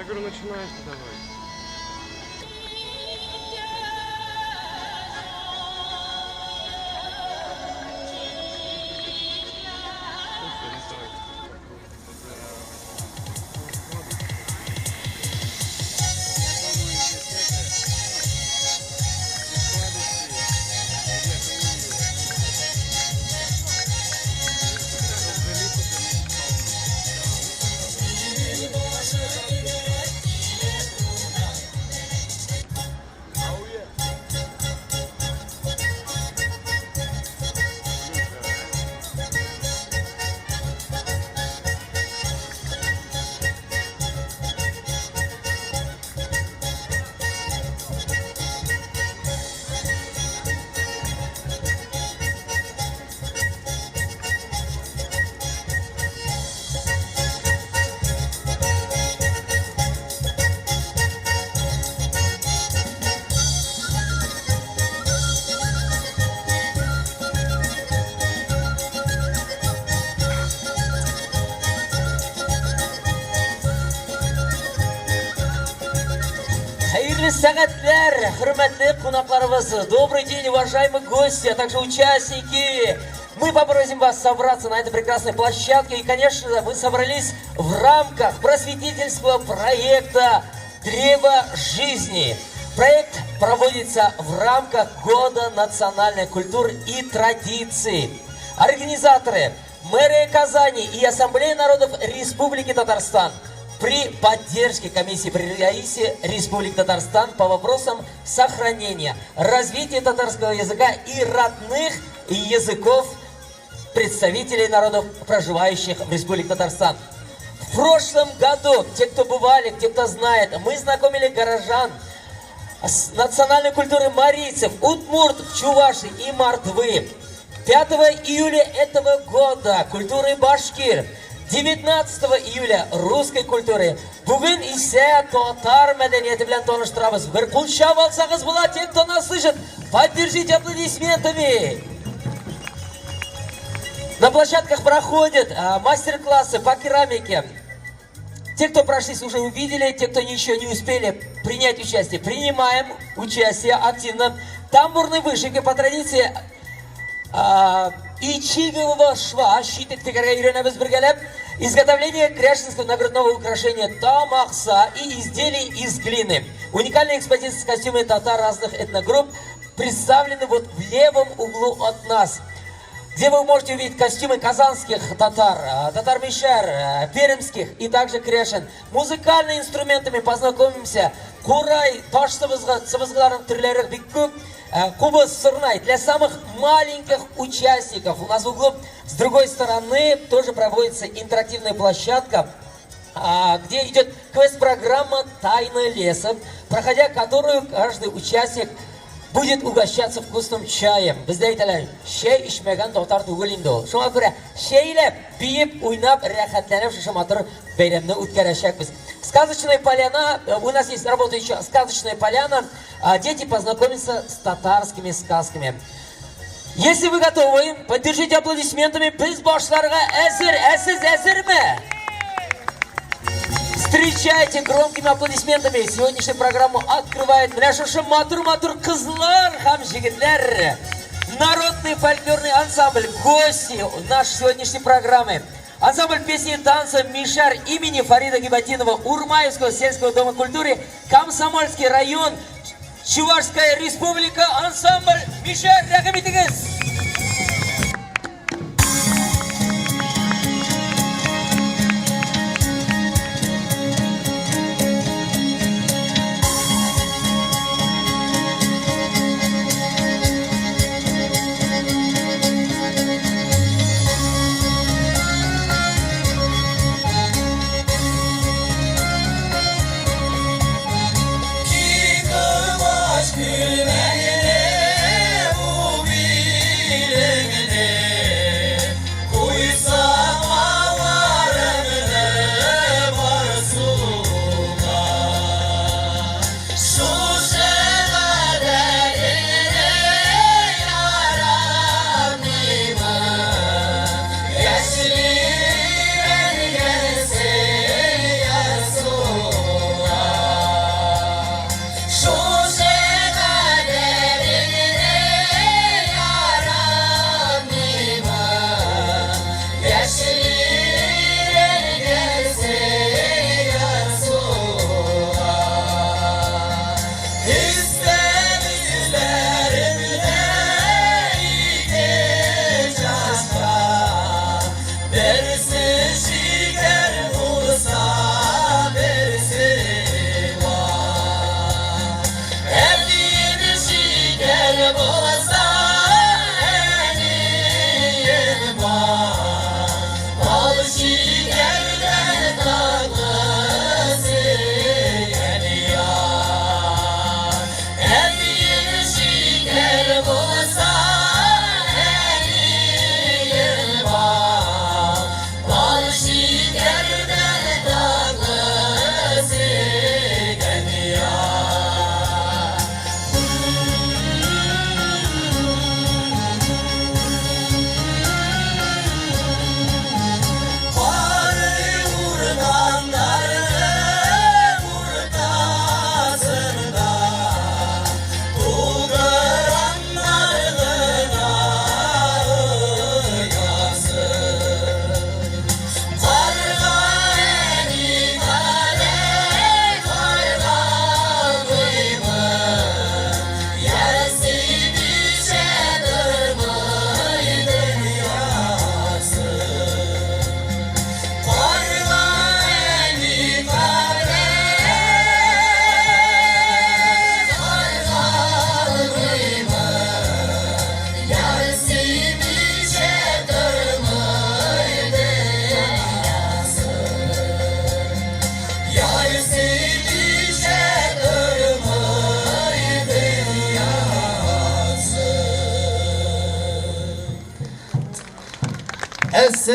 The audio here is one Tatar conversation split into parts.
Я говорю, начинайте давай. Хәерле сәгатьләр, хөрмәтле кунакларыбыз. Добрый день, уважаемые гости, а также участники. Мы попросим вас собраться на этой прекрасной площадке. И, конечно, вы собрались в рамках просветительского проекта «Древо жизни». Проект проводится в рамках Года национальной культуры и традиций. Организаторы – Мэрия Казани и Ассамблея народов Республики Татарстан при поддержке комиссии при Раисе Республики Татарстан по вопросам сохранения, развития татарского языка и родных языков представителей народов, проживающих в Республике Татарстан. В прошлом году, те, кто бывали, те, кто знает, мы знакомили горожан с национальной культурой марийцев, удмуртов, чувашей и мордвы. 5 июля этого года культуры башкир, 19 июля русской культуры. Бүген исә татар мәдәнияте белән таныштырабыз. Бер кул чабып алсагыз була, те, кто нас слышит, поддержите аплодисментами. На площадках проходят мастер-классы по керамике. Те, кто прошлись, уже увидели, те, кто еще не успели принять участие, принимаем участие активно. Тамбурные вышивки по традиции ичигового шва, читек тегәргә өйрәнәбез бергәләп. Изготовление кряшенского нагрудного украшения тамакса и изделий из глины. Уникальная экспозиция с костюмами татар разных этногрупп представлены вот в левом углу от нас, где вы можете увидеть костюмы казанских татар, татар-мишәр, пермских и также кряшен. Музыкальными инструментами познакомимся. Курай, таш сыбызгыларның төрләре бик күп. Кубыз, сорнай для самых маленьких участников. У нас в углу с другой стороны тоже проводится интерактивная площадка, где идет квест-программа «Тайна леса», проходя которую каждый участник будет угощаться вкусным чаем. Бездә әйтәләр, чәй эчмәгән татар түгел инде ул. Шуңа күрә чәйләп, биеп, уйнап, рәхәтләнеп шушы матур бәйрәмне үткәрәчәкбез. Сказочная поляна, у нас есть работа еще «Сказочная поляна», дети познакомятся с татарскими сказками. Если вы готовы, поддержите аплодисментами. Без башларга әзер, ә сез әзерме? Встречайте громкими аплодисментами. Сегодняшнюю программу открывает менә шушы матур-матур кызлар һәм егетләр. Народный фольклорный ансамбль, гости нашей сегодняшней программы. Ансамбль песни и танца «Мишар» имени Фарида Гибатдинова Урмаевского сельского дома культуры, Комсомольский район, Чувашская республика, ансамбль «Мишар», рәхим итегез!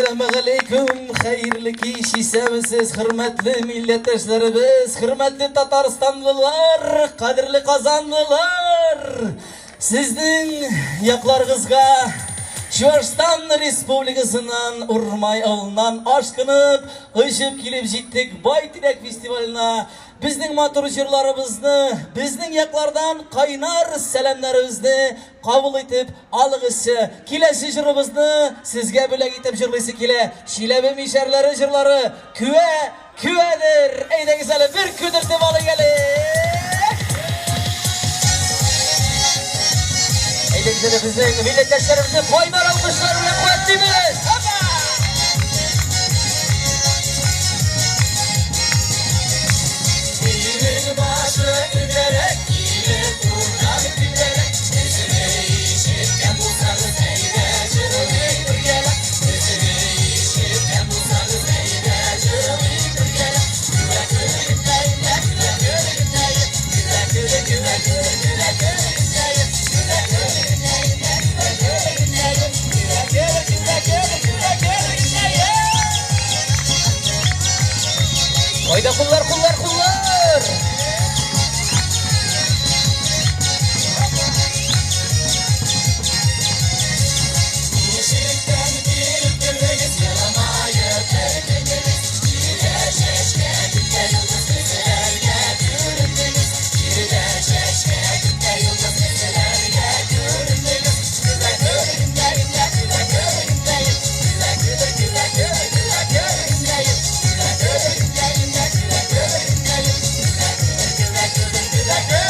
Әссәламегаләйкүм, хәерле кич, исәнмесез, хөрмәтле милләттәшләребез, хөрмәтле татарстанлылар, кадерле казанлылар! Сезнең якларыгызга Чуашстан Республикасыннан Урмай авылыннан ашкынып, очып килеп җиттек Байтирәк фестиваленә. Безнең матур җырларыбызны, безнең яклардан кайнар сәламнәребезне кабул итеп алыгызчы. Киләсе җырыбызны сезгә бүләк итеп җырлыйсы килә. Чиләбе мишәрләре җырлары Күә, күәдер. Әйдәгез әле бер күдертеп алыйк әле. Әйдәгез әле безнең милләттәшләребезне кайнар алкышлар белән куәтлибез. Илнең башы түгәрәк, иле турнар түгәрәк. Безне ишеткән булсагыз, әйдә җырлыйк бергәләп. Безне ишеткән булсагыз, әйдә җырлыйк бергәләп. Күә күргәннәй, күә күргәннәй, күә күрә күә күрә күә күргәннәй, күә күргәннәй, күә күргәннәй, күә күрә күә күрә күә күргәннәй. Кайда куллар, куллар, куллар! Ишектән килеп кердегез, еламаеп кердегез. Килә чәчкә, күктә йолдыз безләргә күрендегез. Килә чәчкә, күктә йолдыз безләргә күрендегез. Күлә күргәндә, күлә күргәндә, күлә күлә күлә күлә күлә күргәндә, күлә күргәндә, күлә күргәндә, күлә күлә күлә күлә күргәндә.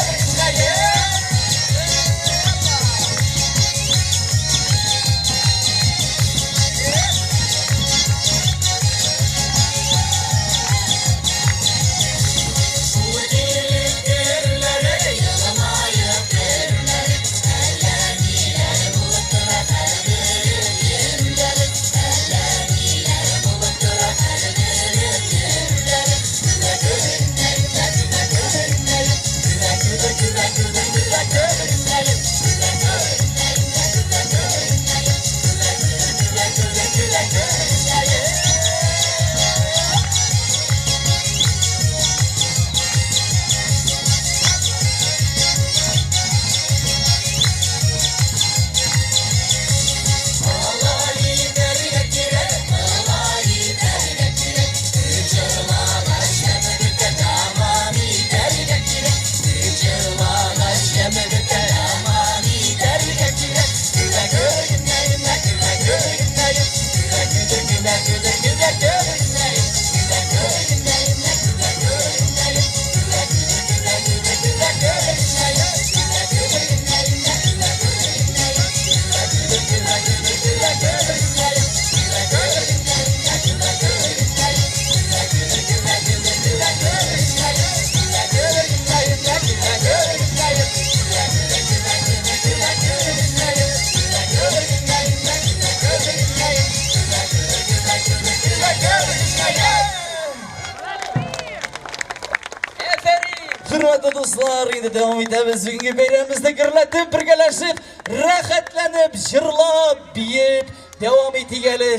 Әфәрин! Хөрмәтле дуслар, инде дәвам итәбез бүгенге бәйрәмебезне гөрләтеп, бергәләшеп, рәхәтләнеп, җырлап, биеп дәвам итик әле.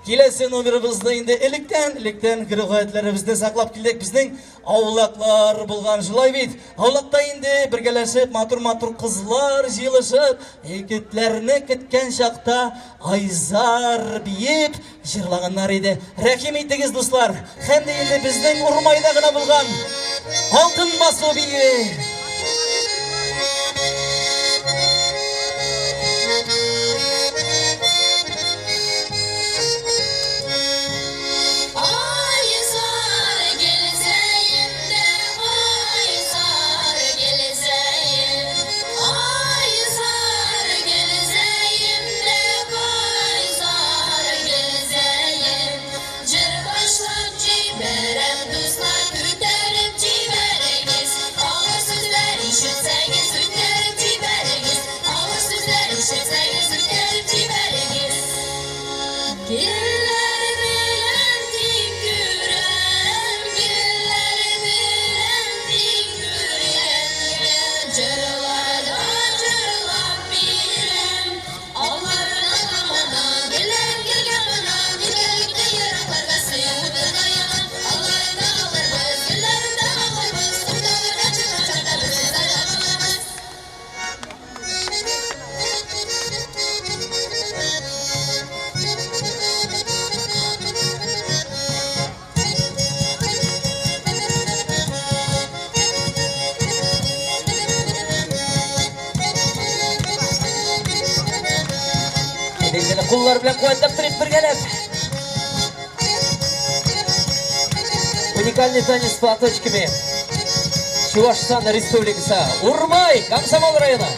Киләсе номерыбызны инде электән, электән гореф-гадәтләребезне саклап килдек. Безнең аулаклар булган шулай бит. Аулакта инде бергәләшеп матур-матур кызлар җыелышып, егетләрне көткән чакта айзар биеп җырлаганнар иде. Рәхим итегез, дуслар. Һәм дә инде безнең Урмайда гына булган алтын басу биюе. Ayzar gelzeyim de ayzar gelzeyim. Ayzar gelzeyim de ayzar gelzeyim. Cır başlap ciberem dostlar küterip cibereniz. Ağır söz Куллар белән куәтләп торыйк бергәләп. Уникальный танец с платочками. Чувашстан Республикасы. Урмай, Комсомол районы.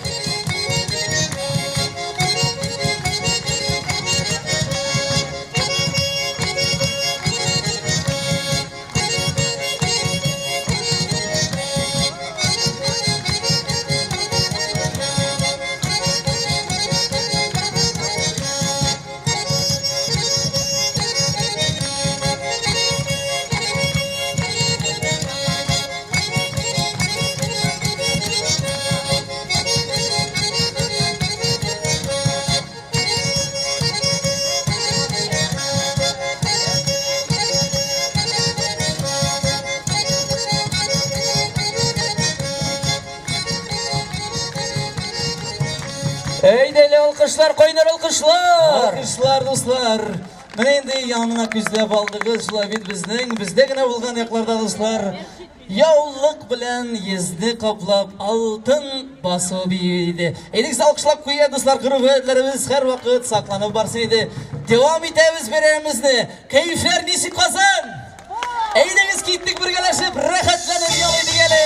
Әйдәле алкышлар, кайнар алкышлар! Алкышлар, дуслар! Менә инде янына күзләп алдыгыз, шулай бит безнең, бездә генә булган якларда, дуслар, яулык белән йөзне каплап алтын басу бию иде. Әйдәгез алкышлап куя, дуслар, гореф-гадәтләребез һәрвакыт сакланып барсын иде. Дәвам итәбез бәйрәмебезне. Кәефләр ничек, Казан? Әйдәгез киттек бергәләшеп, рәхәтләнеп ял итик әле.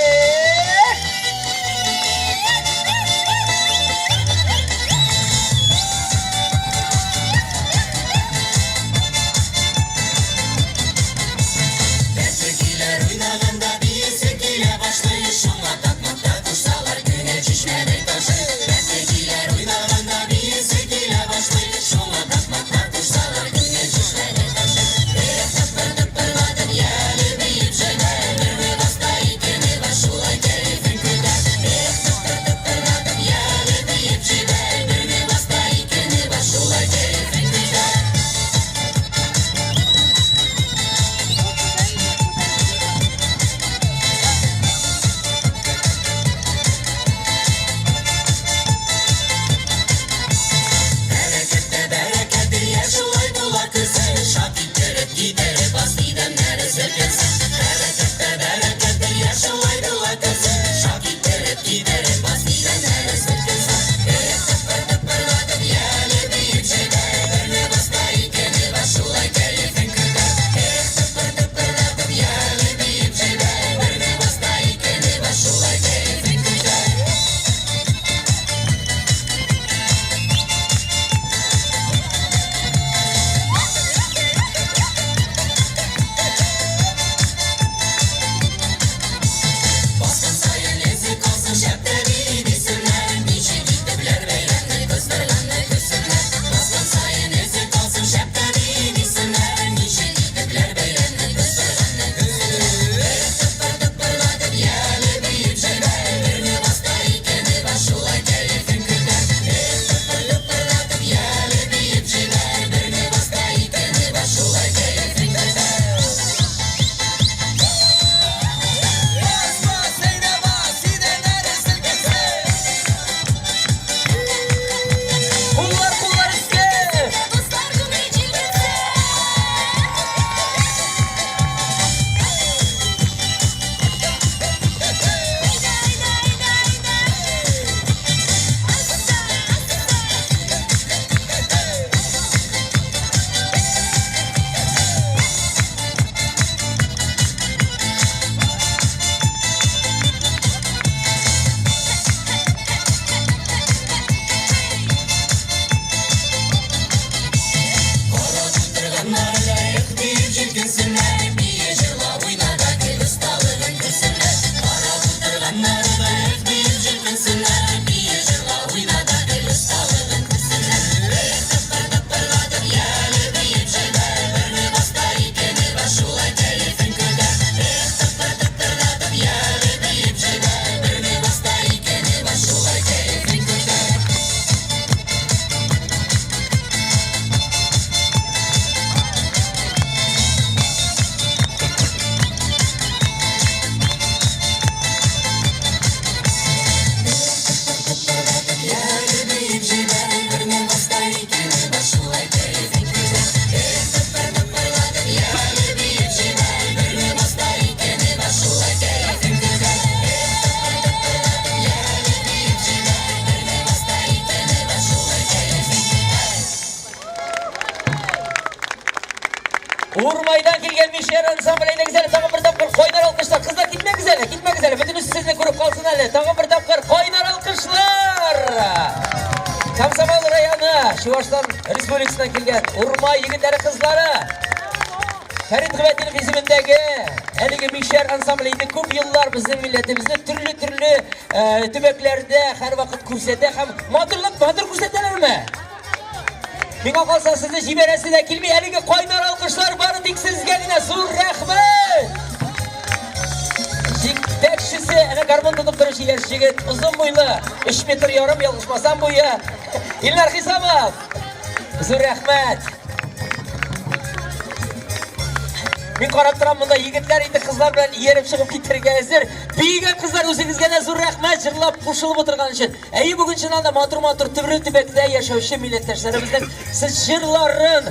Урмайдан килгән Мишәр ансамбле, әйдәгез әле, тагын бер тапкыр кайнар алкышлар. Кызлар, китмәгез әле, китмәгез әле, бөтенесе сезне күреп калсын әле. Тагын бер тапкыр кайнар алкышлар. Комсомол районы, Чувашстан республикасыннан килгән Урмай егетләре, кызлары. Фәрит Гыйбәтдинов исемендәге әлеге Мишәр ансамбле инде күп еллар безнең милләтебезне төрле-төрле төбәкләрдә һәрвакыт күрсәтә һәм матурлык матур күрсәтәләрме? Миңа калса, сезне җибәрәсе дә килми. Әлеге кайнар алкышлар бары тик сезгә генә. Зур рәхмәт! Җитәкчесе, әнә гармун тотып торучы яшь җегет, озын буйлы, 3 метр ярым, ялгышмасам буе. Илнар Хисамов! Зур рәхмәт! Мин карап торам, монда егетләр инде кызлар белән ияреп чыгып китәргә әзер. Биегән кызлар, үзегезгә дә зур рәхмәт, җырлап кушылып утырган өчен. Әйе, бүген чыннан да матур-матур төрле төбәктә яшәүче милләттәшләребезнең сез җырларын,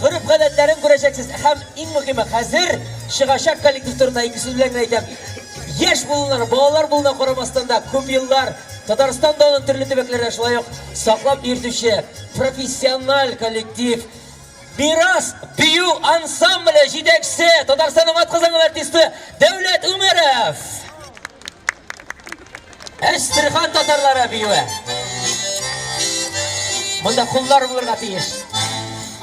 гореф-гадәтләрен күрәчәксез. Һәм иң мөһиме, хәзер чыгачак коллектив турында ике сүз белән генә әйтәм. Яшь буыннар, балалар булуына карамастан да, күп еллар Татарстан данын төрле төбәкләрдә шулай ук саклап йөртүче профессиональ коллектив Мирас бию ансамбле җитәкчесе, Татарстанның атказанган артисты Дәүләт Умәров. Әстерхан татарлары биюе. Монда куллар булырга тиеш.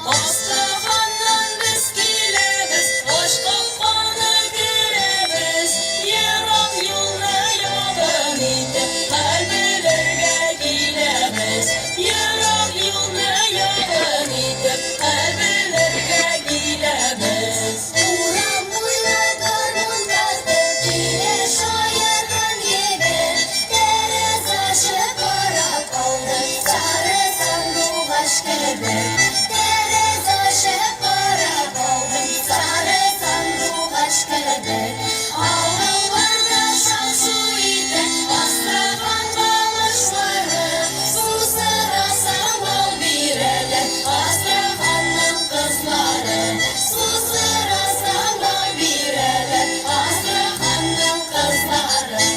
Астраханнан без киләбез, аш капканы керәбез, ерак юлны якын итеп, хәл белергә киләбез. Ерак юлны якын итеп, хәл белергә киләбез. Урам буйлап гармун тартып килә шаярган егет, Тәрәз ачып карап алды сары сандугач кебек. Тәрәз ачып карап алды сары сандугач кебек. Авылларда шау-шу итә Астраган камышлары, Су сорасаң бал бирәләр Астраханның кызлары. Су сорасаң бал бирәләр Астраханның кызлары.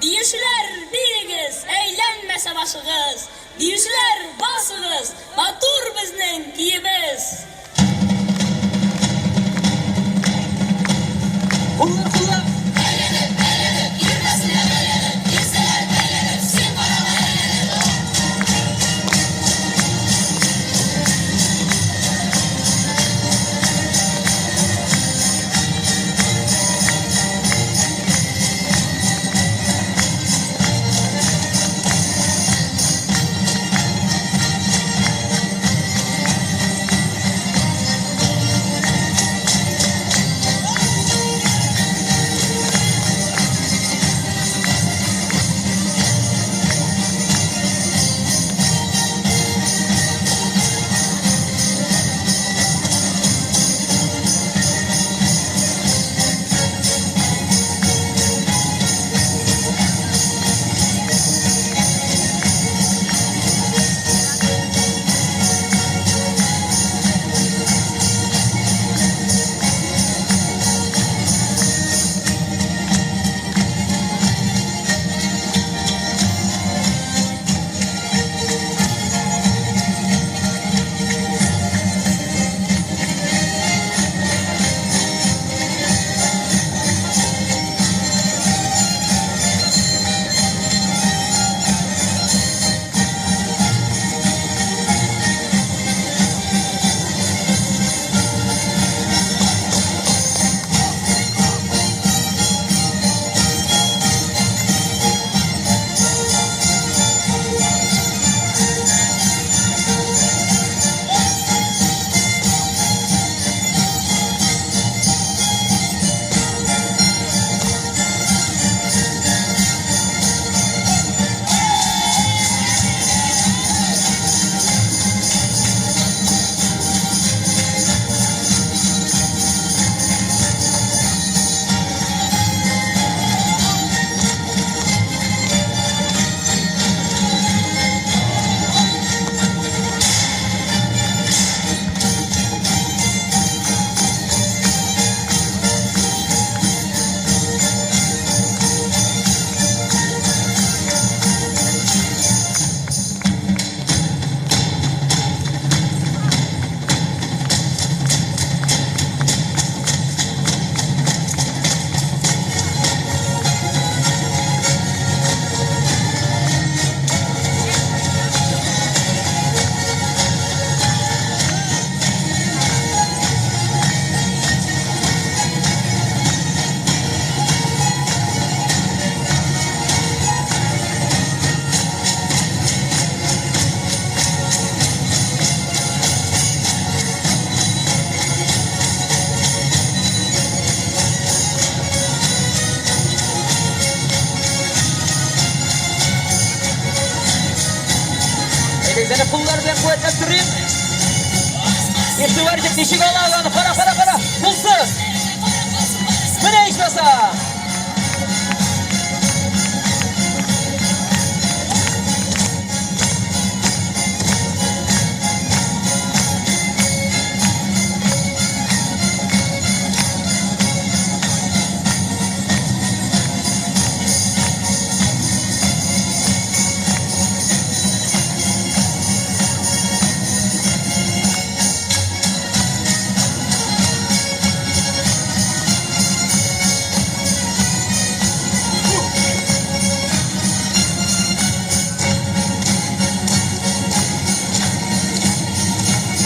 Биючеләр, биегез, әйләнмәсә башыгыз, Биючеләр, басыгыз, матур безнең киебез. Куллар, куллар! Әйләнеп, әйләнеп, йөрмәсеннәр әйләнеп, Йөрсәләр әйләнеп, син карама әйләнеп. куллар белән куәтләп торыйк. Игътибар итеп ничек ала аланы. Кара, кара, кара. Кулсыз. Менә ичмаса.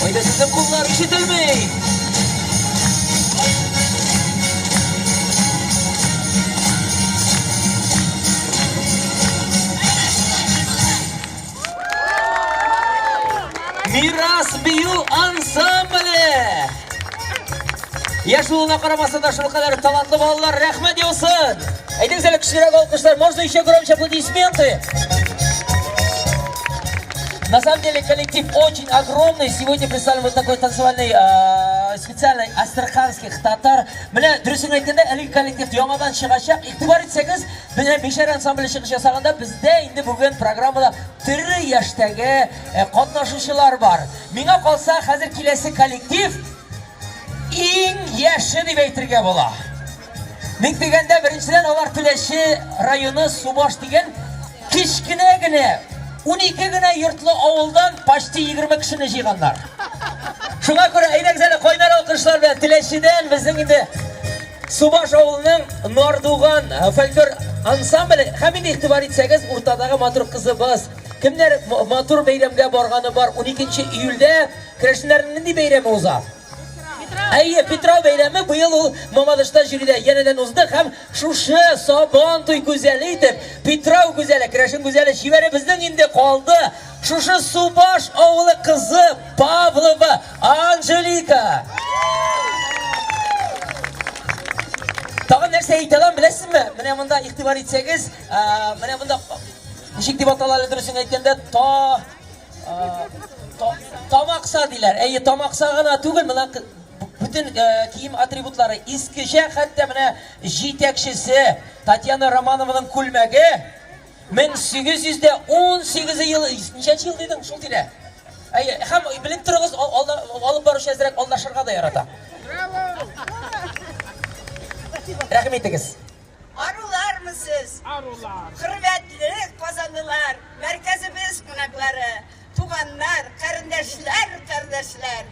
Кайда сезнең куллар ишетелми? Мирас бию ансамбле! Яшь булуына карамастан да шулкадәр талантлы балалар, рәхмәт яусын! Әйдәгез әле көчлерәк алкышлар, можно еще громче аплодисменты? На самом деле коллектив очень огромный. Сегодня представлен вот такой танцевальный специальный астраханских татар. Менә дөресен әйткәндә, әлеге коллектив яңадан чыгачак. Игътибар итсәгез, менә Мишәр ансамбле чыгыш ясаганда бездә инде бүген программада төрле яшьтәге катнашучылар бар. Миңа калса, хәзер киләсе коллектив иң яше дип әйтергә була. Ник дигәндә, беренчедән алар Теләче районы Субаш дигән кечкенә генә 12 генә йортлы авылдан почти 20 кешене җыйганнар. Шуңа күрә әйдәгез әле кайнар алкышлар белән Теләчедән безнең инде Субаш авылының Нардуган фольклор ансамбле һәм инде игътибар итсәгез, уртадагы матур кызыбыз. Кемнәр матур бәйрәмгә барганы бар? 12 июльдә керәшеннәрнең нинди бәйрәме уза? Әйе, Питрау бәйрәме быел ул Мамадышта җөридә янәдән узды һәм шушы Сабан туй гүзәле итеп, Питрау гүзәле, керәшен гүзәле чибәребезнең инде калды. Шушы Субаш авылы кызы Павлова Анжелика. Тагын нәрсә әйтә алам, беләсезме? Менә монда игътибар итсәгез, менә монда ничек дип атала әле дөресен әйткәндә, та тамакса диләр. Әйе, тамакса гына түгел, менә бөтен кием атрибутлары искечә, хәтта менә җитәкчесе Татьяна Романованың күлмәге 1818 ел, ничәнче ел дидең, шул тирә. Әйе, һәм белеп торыгыз, алып баручы әзрәк алдашырга да ярата. Рәхим итегез. Арулармы сез? Арулар. Хөрмәтле казанлылар, мәркәзебез кунаклары, туганнар, карендәшләр, кардәшләр.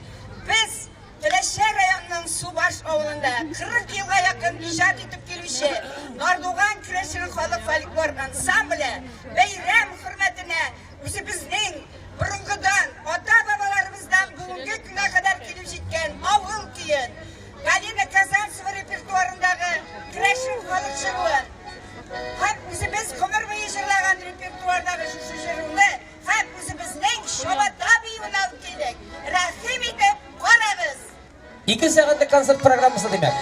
Без Теләче районының Субаш авылында 40 елга якын иҗат итеп килүче Нардуган керәшен халык фольклор ансамбле бәйрәм хөрмәтенә үзебезнең борынгыдан, ата-бабаларыбыздан бүгенге көнгә кадәр килеп җиткән авыл көен, Галина Казанцева репертуарындагы керәшен халык җыруын һәм үзебез гомер буе җырлаган репертуардагы шушы җыруны һәм үзебезнең чабата биюен алып килдек. Рәхим итеп карагыз! Ике сәгатьлек концерт программасы димәк.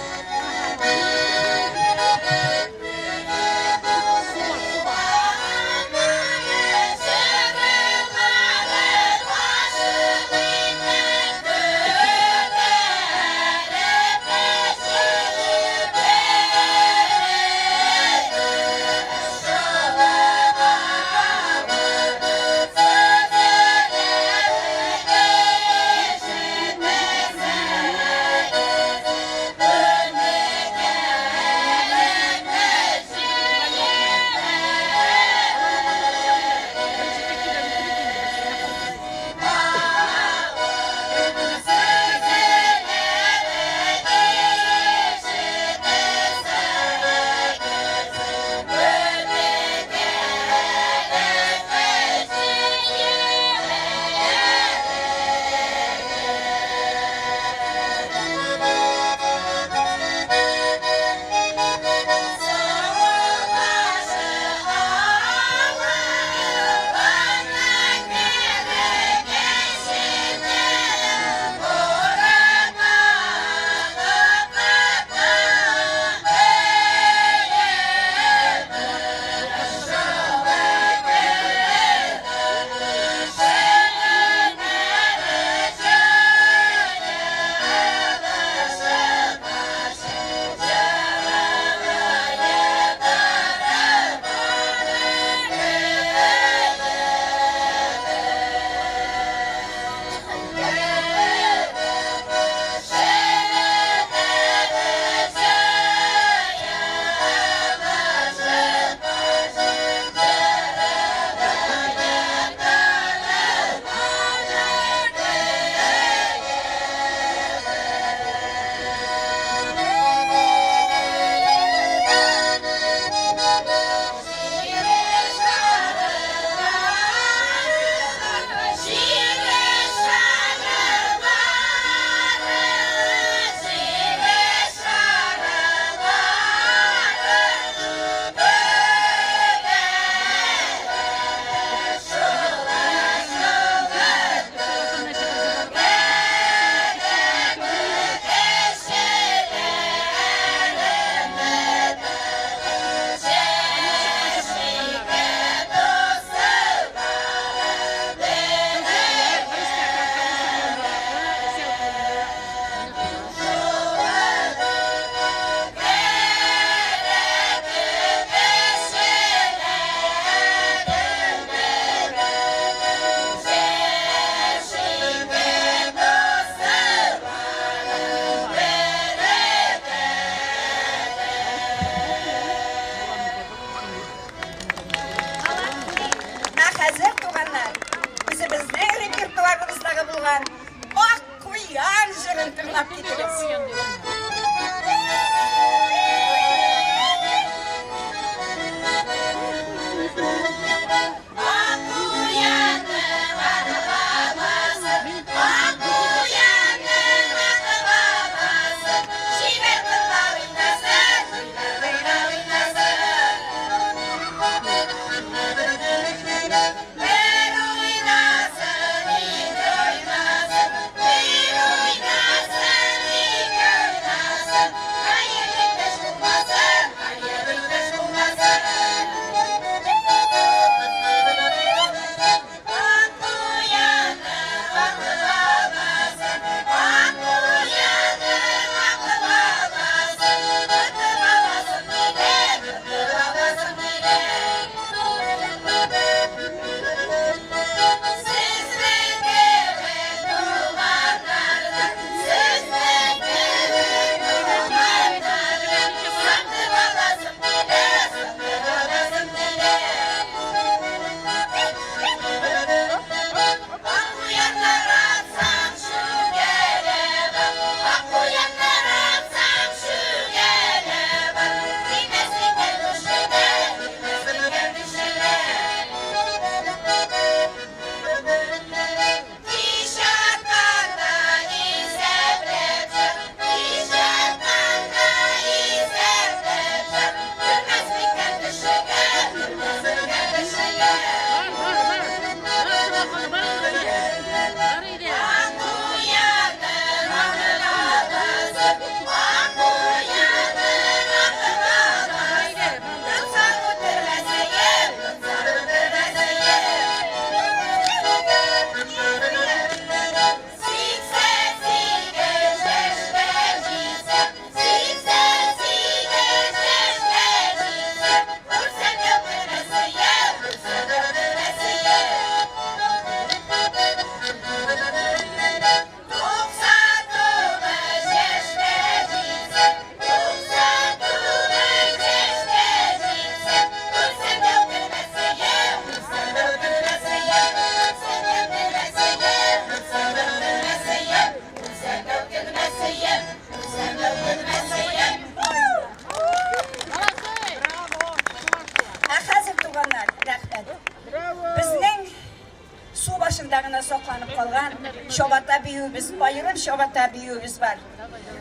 сакланып калган чабата биюебез, аерым чабата биюебез бар.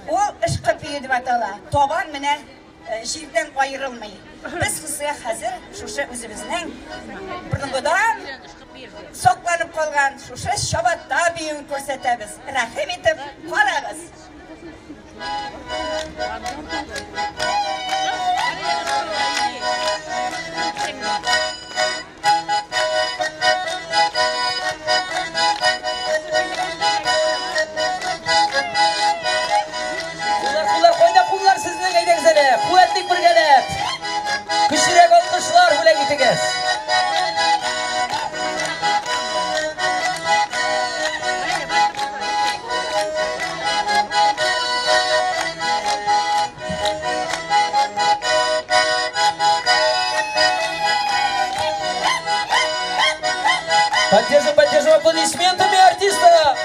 Ул ышкы бию дип атала. Табан менә җирдән аерылмый. Без сезгә хәзер шушы үзебезнең борынгыдан сакланып калган шушы чабата биюен күрсәтәбез. Рәхим итеп карагыз. Куллар, куллар, кайда куллар сезнең, әйдәгез әле, куәтлик бергәләп. Көчлерәк алкышлар бүләк итегез. Поддержим, поддержим аплодисментами артиста!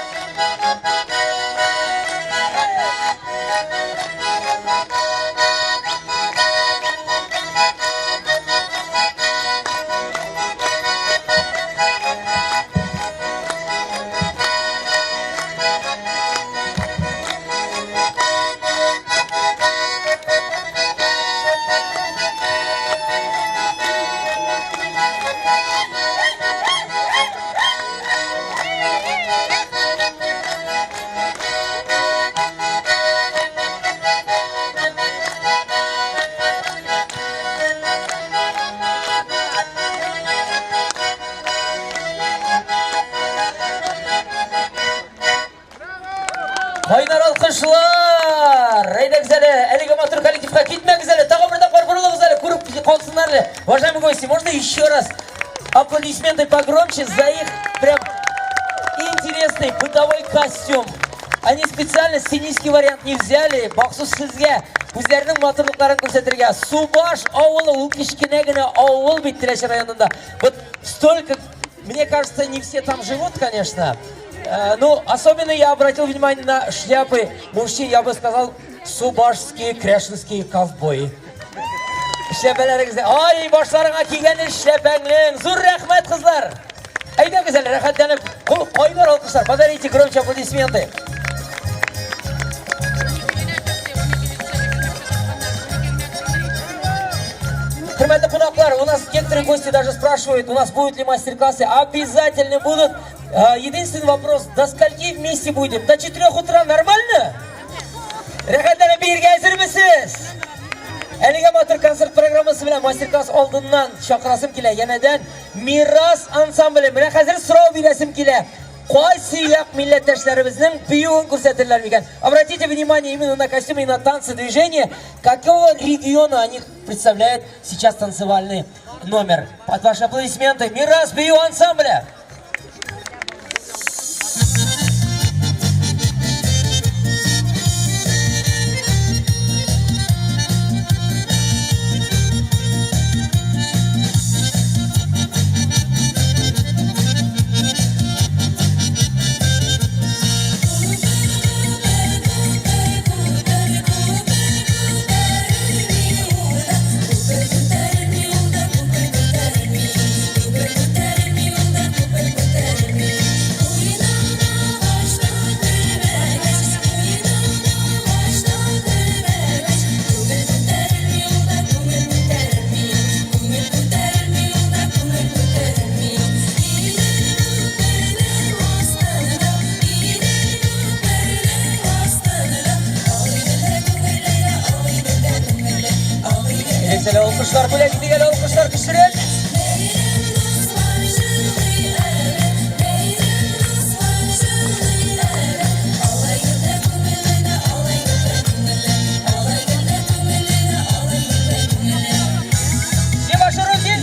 Кайнар алкышлар! Әйдәгез әле, әлеге матур коллективка китмәгез әле, тагын бер тапкыр борылыгыз әле, күреп калсыннар әле. Уважаемые гости, можно еще раз аплодисменты погромче за их прям интересный бытовой костюм. Они специально сценический вариант не взяли, махсус сезгә үзләренең матурлыкларын күрсәтергә. Субаш авылы, ул кечкенә генә авыл бит Теләче районында. Вот столько, мне кажется, не все там живут, конечно. Ну, особенно я обратил внимание на шляпы мужчин, я бы сказал, субашские, кряшенские ковбои. Эшләпәләрегезне, ай, башларыңа кигән эшләпәңнең. Зур рәхмәт, кызлар. Әйдәгез әле, рәхәтләнеп, кул кайнар алкышлар. Подарите громче аплодисменты. Хөрмәтле кунаклар, у нас некоторые гости даже спрашивают, у нас будут ли мастер-классы. Обязательно будут. Единственный вопрос, до скольки вместе будем? До 4 утра нормально? Рәхәтләнеп биергә әзермесез? Әлеге матур концерт программасы белән мастер-класс алдыннан чакырасым килә. Янәдән Мирас ансамбле. Менә хәзер сорау бирәсем килә. Кайсы як милләттәшләребезнең биюен күрсәтерләр микән? Обратите внимание именно на костюмы и на танцы, движения. Какого региона они представляют сейчас танцевальный номер? Под ваши аплодисменты Мирас бию ансамбля. Әйдәгез алкышлар бүләк итик әле, алкышлар көчлерәк. Где ваши руки?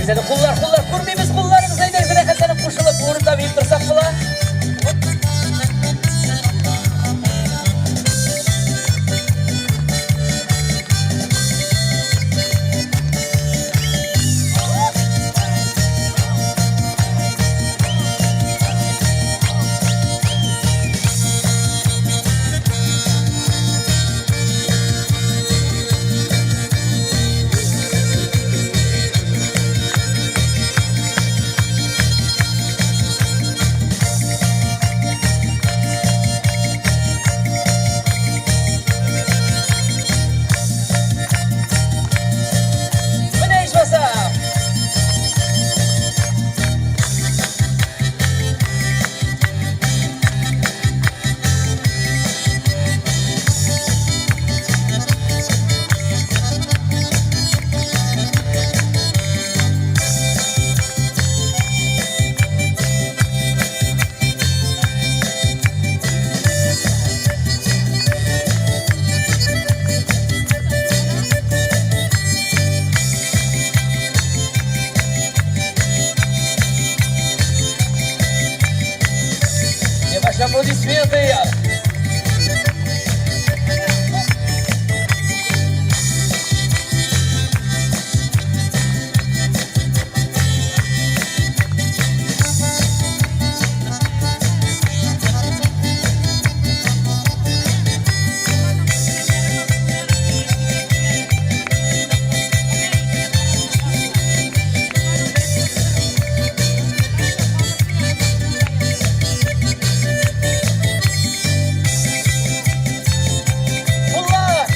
Әйдәгез әле, куллар, куллар, күрмибез кулларыгызны, әйдәгез рәхәтләнеп кушылып, урында биеп торсак була. Менә ичмасам! Все ваши аплодисменты! Куллар!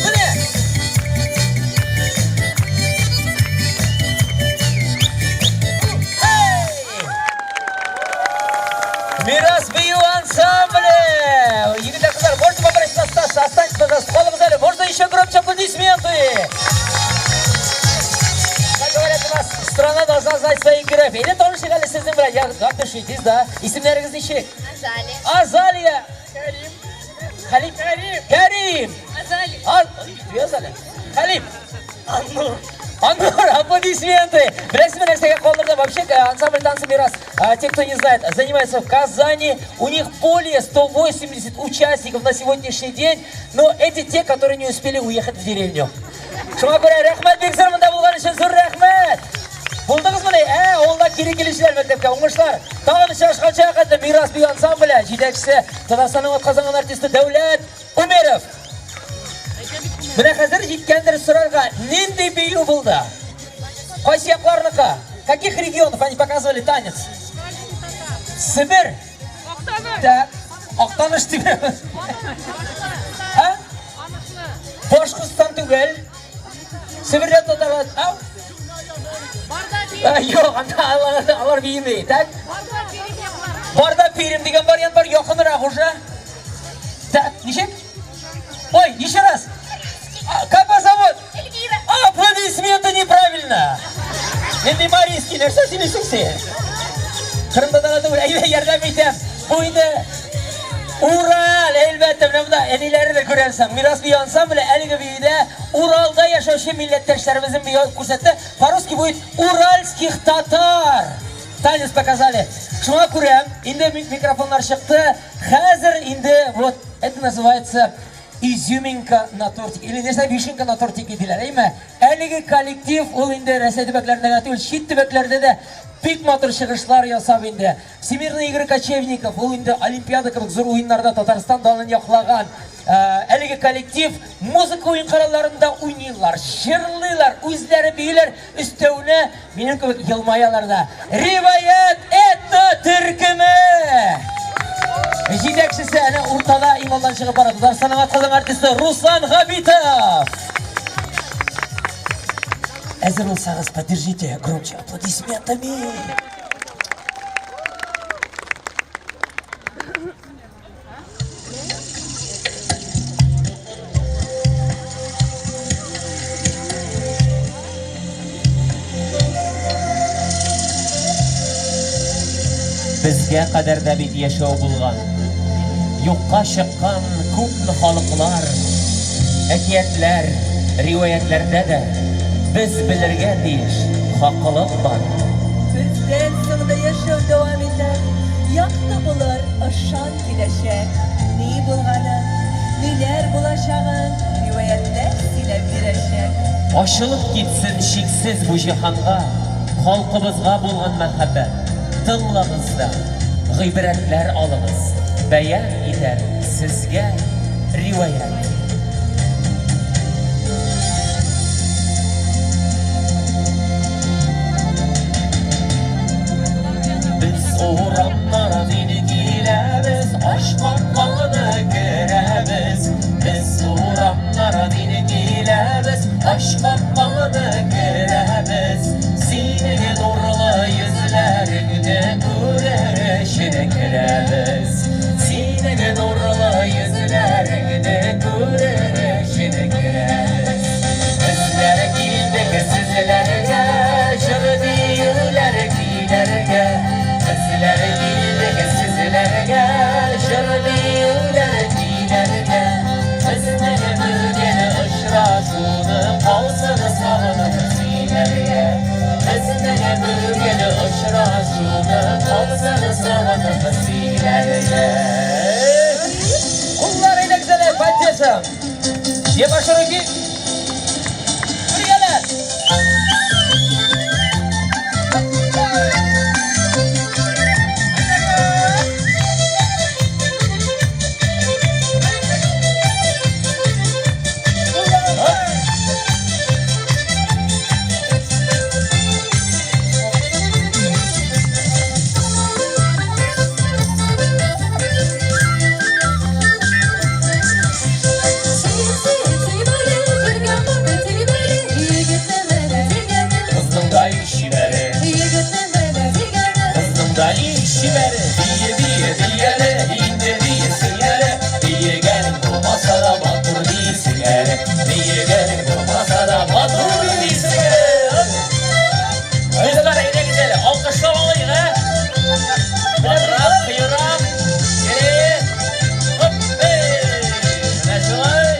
Менә! Эй! Мирас бию ансамбле! Егетләр, кызлар, можете попросить остаться? Останьтесь, пожалуйста. Калыгыз әле. Можно еще громче аплодисменты? Как говорят у нас, страна должна знать свои героев. Или тоже әле сезнең белән. Я, отдышитесь, да. Исемнәрегез ничек? Азалия. Азалия. Карим. Халим. Карим. Карим. Азалия. А, две Азалия. Халим. Аннур. Аннур, аплодисменты! Беләсезме нәрсәгә калдырды? Вообще, ансамбль танца «Мирас», те, кто не знает, занимается в Казани. У них более 180 участников на сегодняшний день. Но эти те, которые не успели уехать в деревню. Шуңа күрә рәхмәт бик зур монда булган өчен, зур рәхмәт! Булдыгызмыни? Ә, авылдан кире килүчеләр мәктәпкә уңышлар. Тагын очрашканча хәтле Мирас бию ансамбле җитәкчесе Татарстанның атказанган артисты Дәүләт Умеров. Менә хәзер җиткәндер сорарга, нинди бию булды? Кайсы якларныкы? Каких регионов они показывали танец? Себер. Так. Актаныш дибез. А? Башкортстан түгел. Себердә татарлар. А? А, юк, анда алар бийми. Так? Барда Пермь дигән вариант бар, якынрак уже. Так, ничек? Ой, еще раз. А, как вас зовут? Эльвира. Аплодисменты неправильно. Нинди марийский нәрсә сөйлисең син? Кырымтатар түгел, әйдә ярдәм итәм. Бу инде Урал, әлбәттә, менә монда әниләре дә күрәсең. Мирас бию ансамбле әлеге биюдә Уралда яшәүче милләттәшләребезнең бию күрсәтте. По-русски будет уральских татар. Танец показали. Шуңа күрә инде микрофоннар чыкты. Хәзер инде вот это называется изюминка на тортике или нәрсә, вишенка на тортике диләр, әйме? Әлеге коллектив ул инде Рәсәй төбәкләрендә генә түгел, чит төбәкләрдә дә бик матур чыгышлар ясап инде. Всемирные игры кочевников, ул инде Олимпиада кебек зур уеннарда Татарстан данын яклаган. Әлеге коллектив музыка уен коралларында уйныйлар, җырлыйлар, үзләре бииләр, өстәвенә минем кебек елмаялар да. Риваять этно төркеме! Җитәкчесе әнә уртада иң алдан чыгып бара Татарстанның атказанган артисты Руслан Габитов. Әзер булсагыз, поддержите громче аплодисментами. Безгә кадәр дә бит яшәү булган. Юкка чыккан күпме халыклар, әкиятләр, Риваятьләрдә дә без белергә тиеш хаклык бар. Бездән соң да яшәү дәвам итәр, Якты булыр, ышан киләчәк. Ни булганын, ниләр булачагын Риваятьләр сөйләп бирәчәк. Ачылып китсен чиксез бу җиһанга Халкыбызга булган мәхәббәт. Тыңлагыз да, гыйбрәтләр алыгыз, Бәян итәр сезгә риваять. Без урамнардан инде киләбез, Ач капканы керәбез. Без урамнардан инде киләбез, Ач капканы керәбез. Синең нурлы йөзләреңне күрер өчен керәбез. Синең нурлы йөзләреңне күрер өчен керәбез. Безләр килдек сезләргә, җыр биюләр көйләргә. Безләр килдек сезләргә, җыр биюләр көйләргә. Безнең бүген очрашуны калсын сагынып сөйләргә. Безнең бүген очрашуны калсын сагынып сөйләргә. Куллар әйләнсәләр, поддержим. Все ваши руки. Бергәләп. Кызның да чибәре, кызның да чибәре, бие бие бияле, инде биясең әле, биегәнең булмаса да матур бисең әле, биегәнең булмаса да матур бисең әле. Кызлар, әйдәгез әле, алкышлап алыйк, ә? Батырак, кыюрак. Йөре. Хоп, эй. Менә шулай.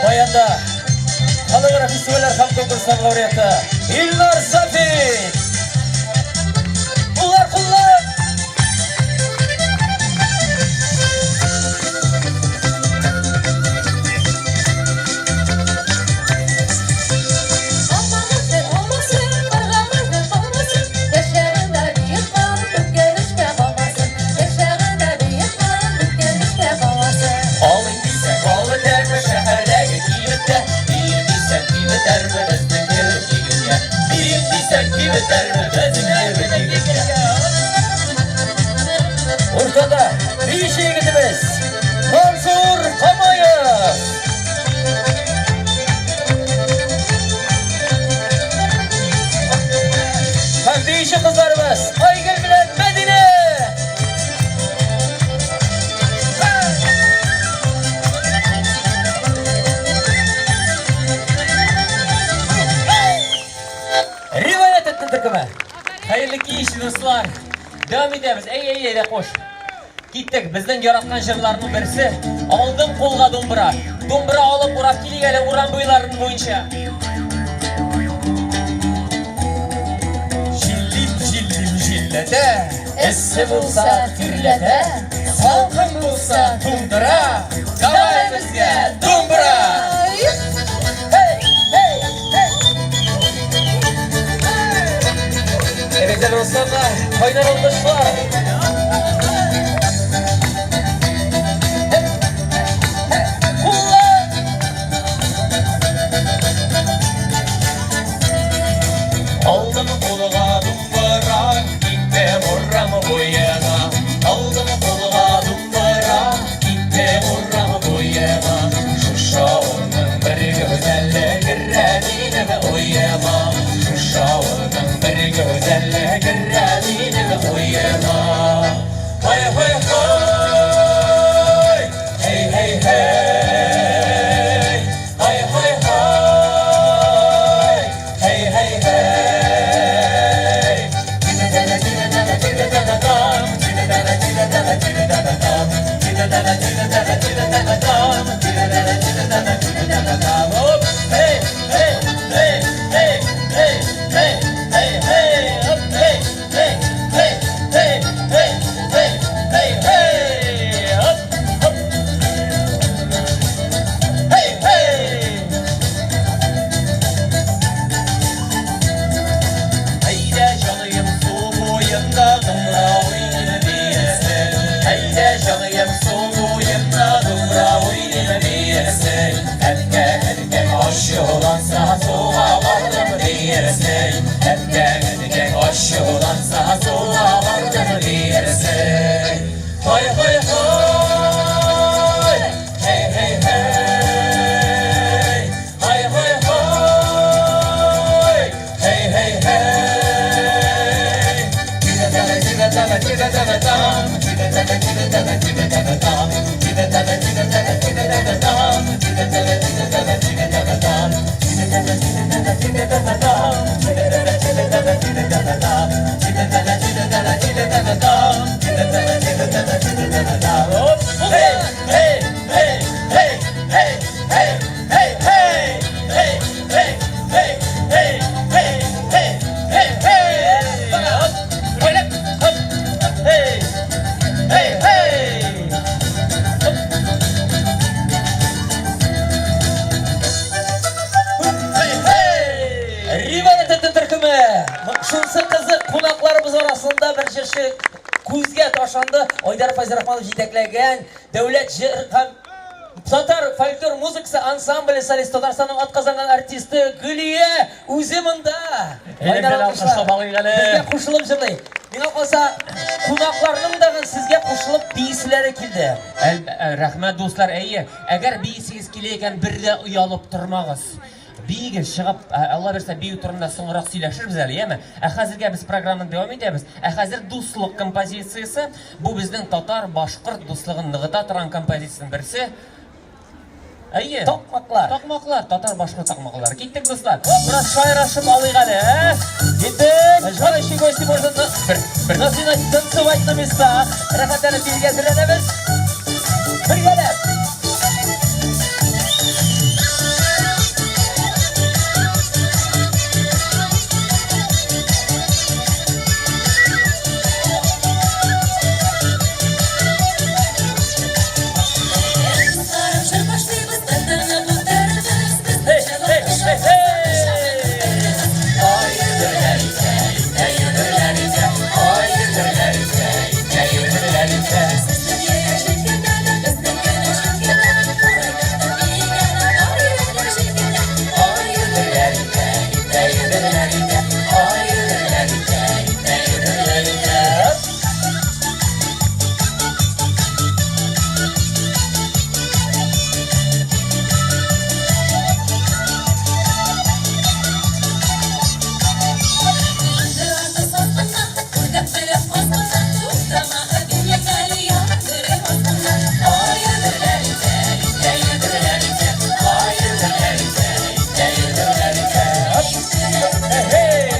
Баянда халыкара фестивальләр һәм конкурслар лауреаты Илнар Сафин. Куллар, куллар! Алмамызның алмасы, каргамызның алмасы, Яшьләрендә биек кар, үткән калмасын. Яшьләрендә биек кар, үткән калмасын. Алыйм дисәң, ал бетәрме шәһәрдәге кибеттә, Бием дисәң, кибетәрме безнең кебек егеткә. Бием дисәң, кибетәрме безнең кебек егеткә. Уртада биюче егетебез Мансур Камаев. Һәм биюче кызларыбыз Айгөл белән Мәдинә. Риваять итте төркеме. Хәерле кич, дуслар. Дәвам итәбез. Әй, әй, әйдә, кош. Киттек. Безнең яраткан җырларның берсе. Алдым кулга думбра. Думбра алып урап килик әле урам буйларын буенча. Җиллим, җиллим, җилләтә, Эссе булса тирләтә, салкын булса туңдыра. Давай безгә думбра! Hey, hey, hey. Evet dostlar, kaynar alkışlar. Kullan! Алдым кулга думбра, киттем урам буена. Алдым кулга думбра, киттем урам буена. Шушы авылның бер гүзәле керә минем уема. Шушы авылның бер гүзәле керә минем уема. Һай, һай, һай! Һей, һей, һей! Һай, һай, һай! Һей, һей, һей! Hey, hey, hey, hey, hey, hey, hey, hey, hey, hey, hey, hey, hey, hey, hey, hey. Hop, hop, hop, hey, hey, hey. Hey, hey. Ривалет төркеме. Шунсы кызык, кунакларыбыз арасында бер җырчы күзгә ташланды. Айдар Фәйзрахманов җитәкләгән Дәүләт җыр һәм татар фольклор музыкасы ансамбле солисты, Татарстанның атказанган артисты Гөлия үзе монда. Элек алкышлап алыйк әле. Безгә кушылып җырлый. Миңа калса, кунакларның да сезгә кушылып бииселәре килде. Рәхмәт, дуслар. Әйе, әгәр биисегез килә икән, бер дә оялып тормагыз. Биегез, чыгып, Алла бирсә, бию турында соңрак сөйләшербез әле, яме? Ә хәзергә без программаны дәвам итәбез. Ә хәзер дуслык композициясе. Бу безнең татар башкорт дуслыгын ныгыта торган композициянең берсе. Әйе. Такмаклар. Такмаклар, татар башкорт такмаклары. Киттек, дуслар. Бераз шаярышып алыйк әле, ә? Киттек! Желающие гости можно Бер, бер. начинать танцевать на местах. Рәхәтләнеп биергә әзерләнәбез. Бергәләп. Дусларым, җыр башлыйбыз, тантана булдырабыз. Hey, hey, hey, hey! Hayırdır ite, hayırdır ite, hayırdır ite. Дөнья җилкенә, безнең генә җилкенә. Урайда биегән, бар йөрәкләр җилкенә. Hayırdır ite, hayırdır ite, hayırdır ite, hayırdır ite. Андырарды саткынна, күрдем белеп аскынна. Туктама, дөнья калия, йөрәк аскынна. Hayırdır ite, hayırdır ite, hayırdır ite, hayırdır ite. Hey, hey.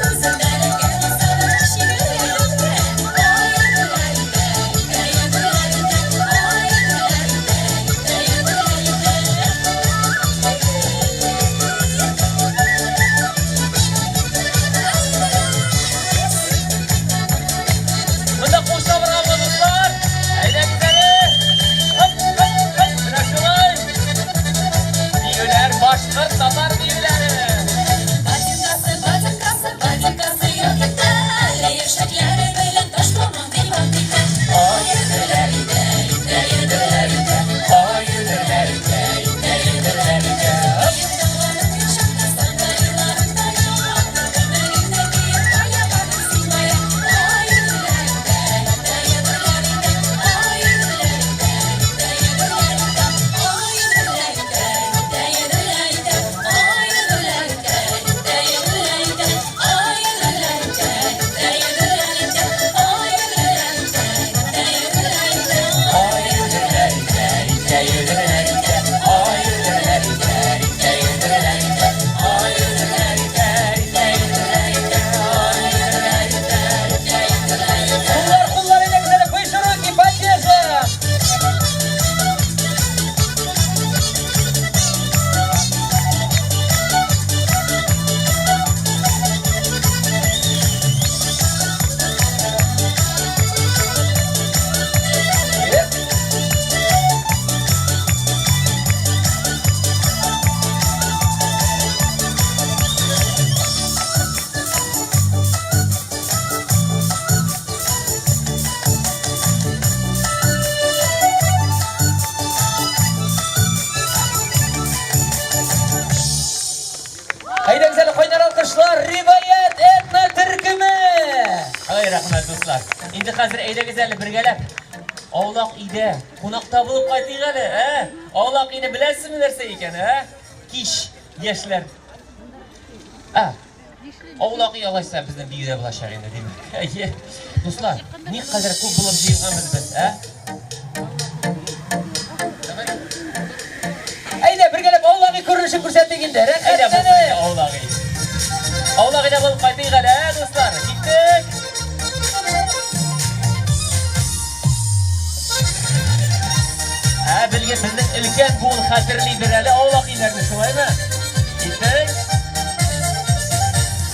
Үзем бәләкәй булса да, шигырь үтә. Hayırdır ite, hayırdır ite, hayırdır ite, hayırdır ite. Монда кушыла барган дуслар. Әйдәгез әле. Хоп, хоп, хоп. Менә шулай. Биюләр, башкорт, татар биюләре. Батинкасы, батинкасы, батинкасы юк итә. Яшәкләре белән ташламам дилбан итә. Hayırdır ite, hayırdır ite, hayırdır ite, hayırdır ite. Dağlarım yaşamda sandallarım da yok. Ömer'imde bir kaya vardım simaya. Hayırdır ite, hayırdır ite, hayırdır ite, hayırdır ite. Hayırdır ite, hayırdır ite, hayırdır ite, hayırdır ite. Hayırdır ite, hayırdır ite, hayırdır ite, hayırdır ite. Hayırdır ite, hayırdır ite, hayırdır ite, hayırdır ite, hayırdır ite, hayırdır ite, hayırdır ite, hayırdır ite. Куллар, куллар, әйдәгез әле, выше руки, поддержим! Инде хәзер әйдәгез әле бергәләп аулак өйдә кунакта булып кайтыйк әле, ә? Аулак өйне беләсезме нәрсә икән, ә? Кич, яшьләр. Ә, аулак өй алайса безнең биюдә булачак инде, димәк. Әйе. Дуслар, никадәр күп булып җыелганбыз без, ә? Әйдә, бергәләп аулак өй күренешен күрсәтик инде. Әйдә булсын инде Рәхәтләнеп. аулак өй. Аулак өйдә булып кайтыйк әле, ә, дуслар? Киттек! Ә, белгән безнең өлкән буын хәтерлидер әле аулак өйләрне, шулаймы? Киттек!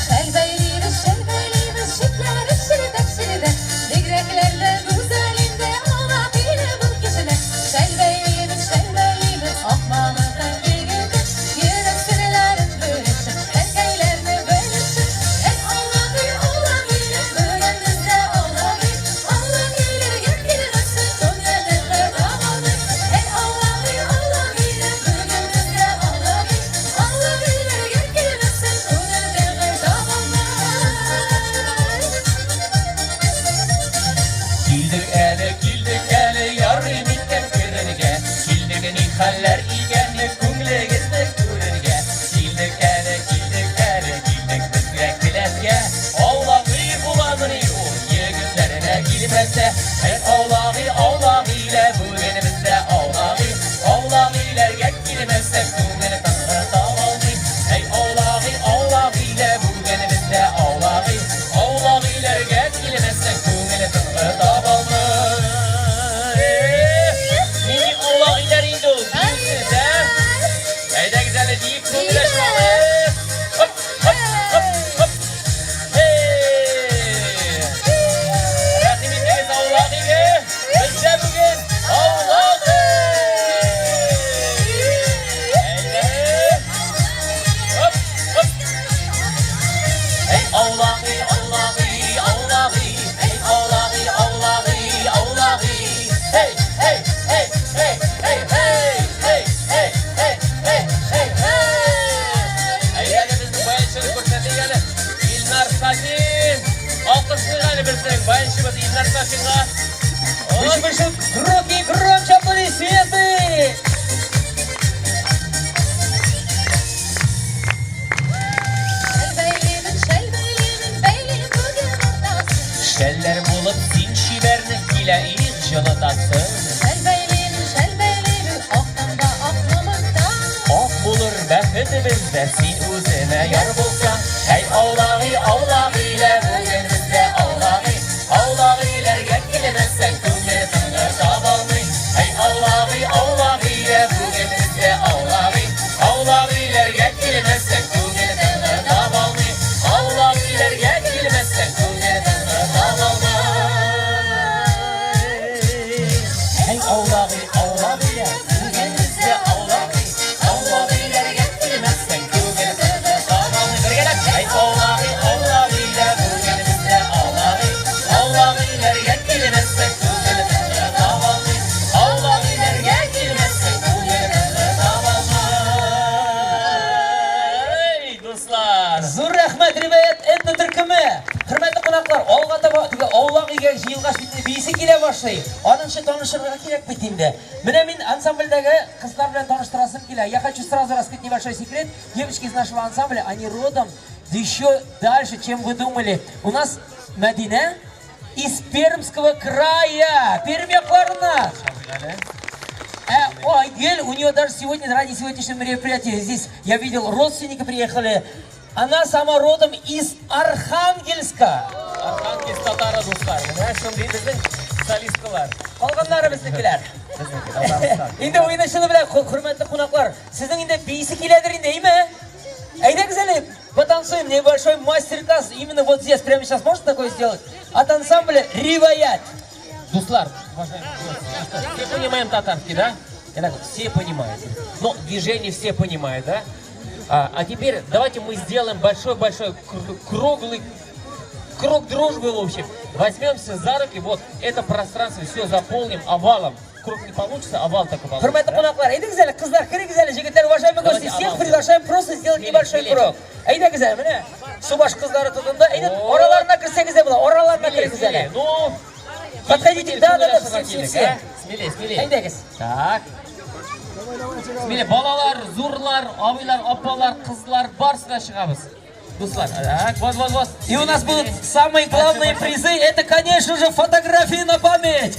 Шәл бәйлибез, шәл бәйлибез, читләре челтәр-челтәр. Бигрәкләр дә гүзәл инде аулак өйле бу кешеләр. Шәл бәйлибез, шәл бәйлибез, ак мамыктан кигертеп, йөрәк серләрен бүлешеп, әнкәйләрне белешеп. Әй, аулак өй, аулак өйле, бүген бездә аулак өй. Аулак өйләргә килмәсен, күңелне кыра алмый. Әй, аулак өй, аулак өйле, бүген бездә аулак өй. Аулак өйләргә килмәсен, күңелне кыра алмый. Килдек әле, килдек әле, ярый микән керергә? Килдек ни хәлләр икәнне күңлегезне күрергә. Килдек әле, килдек әле, килдек безгә келәткә. Аулак өй буламыни ул, егетләренә килмәсә? Әй, аулак өй, аулак өйлә, бүген бездә аулак өй. Аулак өйләргә килмәсә, күңел тынгы табалмый. Әй, аулак өй, аулак өйлә, бүген бездә аулак өй. Аулак өйләргә килмәсә, күңел тынгы табалмый. Нинди аулак өйләр инде ул, диюсез, ә? Әйдәгез әле диеп күңел ачалык. Хоп, хоп, хоп, хоп. Һей! Рәхим итегез аулак өйгә. Бездә бүген аулак өй. Әйдә. Хоп, хоп. Эй, аулак өй, аулак өй, аулак өй. Эй, аулак өй, аулак өй, аулак өй. Эй, эй, эй, эй, эй, эй, эй, эй, эй, эй, эй, эй. Әйдә әле безнең баянчыны күрсәтик әле. Илнар Сафин. Алкышлыйк әле безнең баянчыбыз Илнар Сафинга. Выше, выше, громкие, громче аплодисменты! Шәл бәйлимен, шәл бәйлимен, бәйлим бүген уртасын. Шәлләр булып син чибәрне килә их җылытасың. Шәл бәйлимен, шәл бәйлимен, актан да ак мамыктан. Ак булыр бәхетебез дә син үземә яр булсаң. Әй, аулак өй, аулак өйлә, бүген бездә аулак өй. Аулак өйләргә килмәсәң, күңел тынгы табалмый. Әй, аулак өй, аулак өйлә, бүген бездә аулак өй. Аулак өйләргә килмәсәң, күңел тынгы табалмый. Аулак өйләргә килмәсәң, күңел тынгы табалмый. Әй, аулак өй, аулак өйлә, бүген бездә аулак өй. Аулак өйләргә килмәсәң, күңел тынгы табалмый. Бергәләп, әй, аулак өй, аулак өйлә, бүген бездә аулак өй. Аулак өйләргә килмәсәң, күңел тынгы табалмый. Аулак өйләргә килмәсәң, күңел тынгы табалмый. Дуслар. Зур рәхмәт, Риваять этно төркеме. Хөрмәтле кунаклар, алга таба теге аулак өйгә җыелгач бит биисе килә башлый. Аныңчы танышырга кирәк бит инде. Менә мин ансамбльдәге кызлар белән таныштырасым килә. Я хочу сразу раскрыть небольшой секрет. Девочки из нашего ансамбля, они родом еще дальше, чем вы думали. У нас Мәдинә из Пермского края. Пермь якларына. Ә, Айгөл, у нее даже сегодня, ради сегодняшнего мероприятия, здесь я видел, родственники приехали. Она сама родом из Архангельска. Архангельск татары, дуслар. Менә шундый безнең солисткалар. Калганнары безнекеләр. Безнеке, Татарстан. Инде уены чыны белән, хөрмәтле кунаклар, сезнең инде биисе киләдер инде, әйме? Әйдәгез әле, потанцуем небольшой мастер-класс именно вот здесь, прямо сейчас можно такое сделать? От ансамбля «Риваять». Дуслар, уважаемые гости, ну что, все понимаем татарский, да? Итак, все понимают. Но движение все понимают, да? А теперь давайте мы сделаем большой-большой круглый круг дружбы, в общем. Возьмемся за руки, вот это пространство все заполним овалом. Круг не получится, овал такой получится. Хөрмәтле Да? кунаклар, әйдәгез әле, кызлар, керегез әле, егетләр, уважаемые гости, Давайте всех овал. приглашаем просто сделать Смелее, небольшой смелее. круг. Әйдәгез әле, менә Субаш кызлары тотынды. Әйдә, О. араларына керсәгез дә була, араларына Смелее, керегез әле. смелее. Ну, Подходите, да, да, да, все, все, все. Смелее, смелее. Әйдәгез. Так. Смелее, балалар, зурлар, абыйлар, апалар, кызлар, барысы да чыгабыз. Дуслар, так, вот, вот, вот. И у нас будут самые главные призы. Это, конечно же, фотографии на память.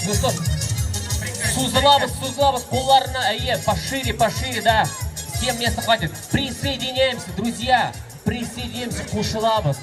Ну что, сузылабыз, сузылабыз, кулларны, әйе, пошире, пошире, да. Всем места хватит. Присоединяемся, друзья, присоединяемся, кушылабыз.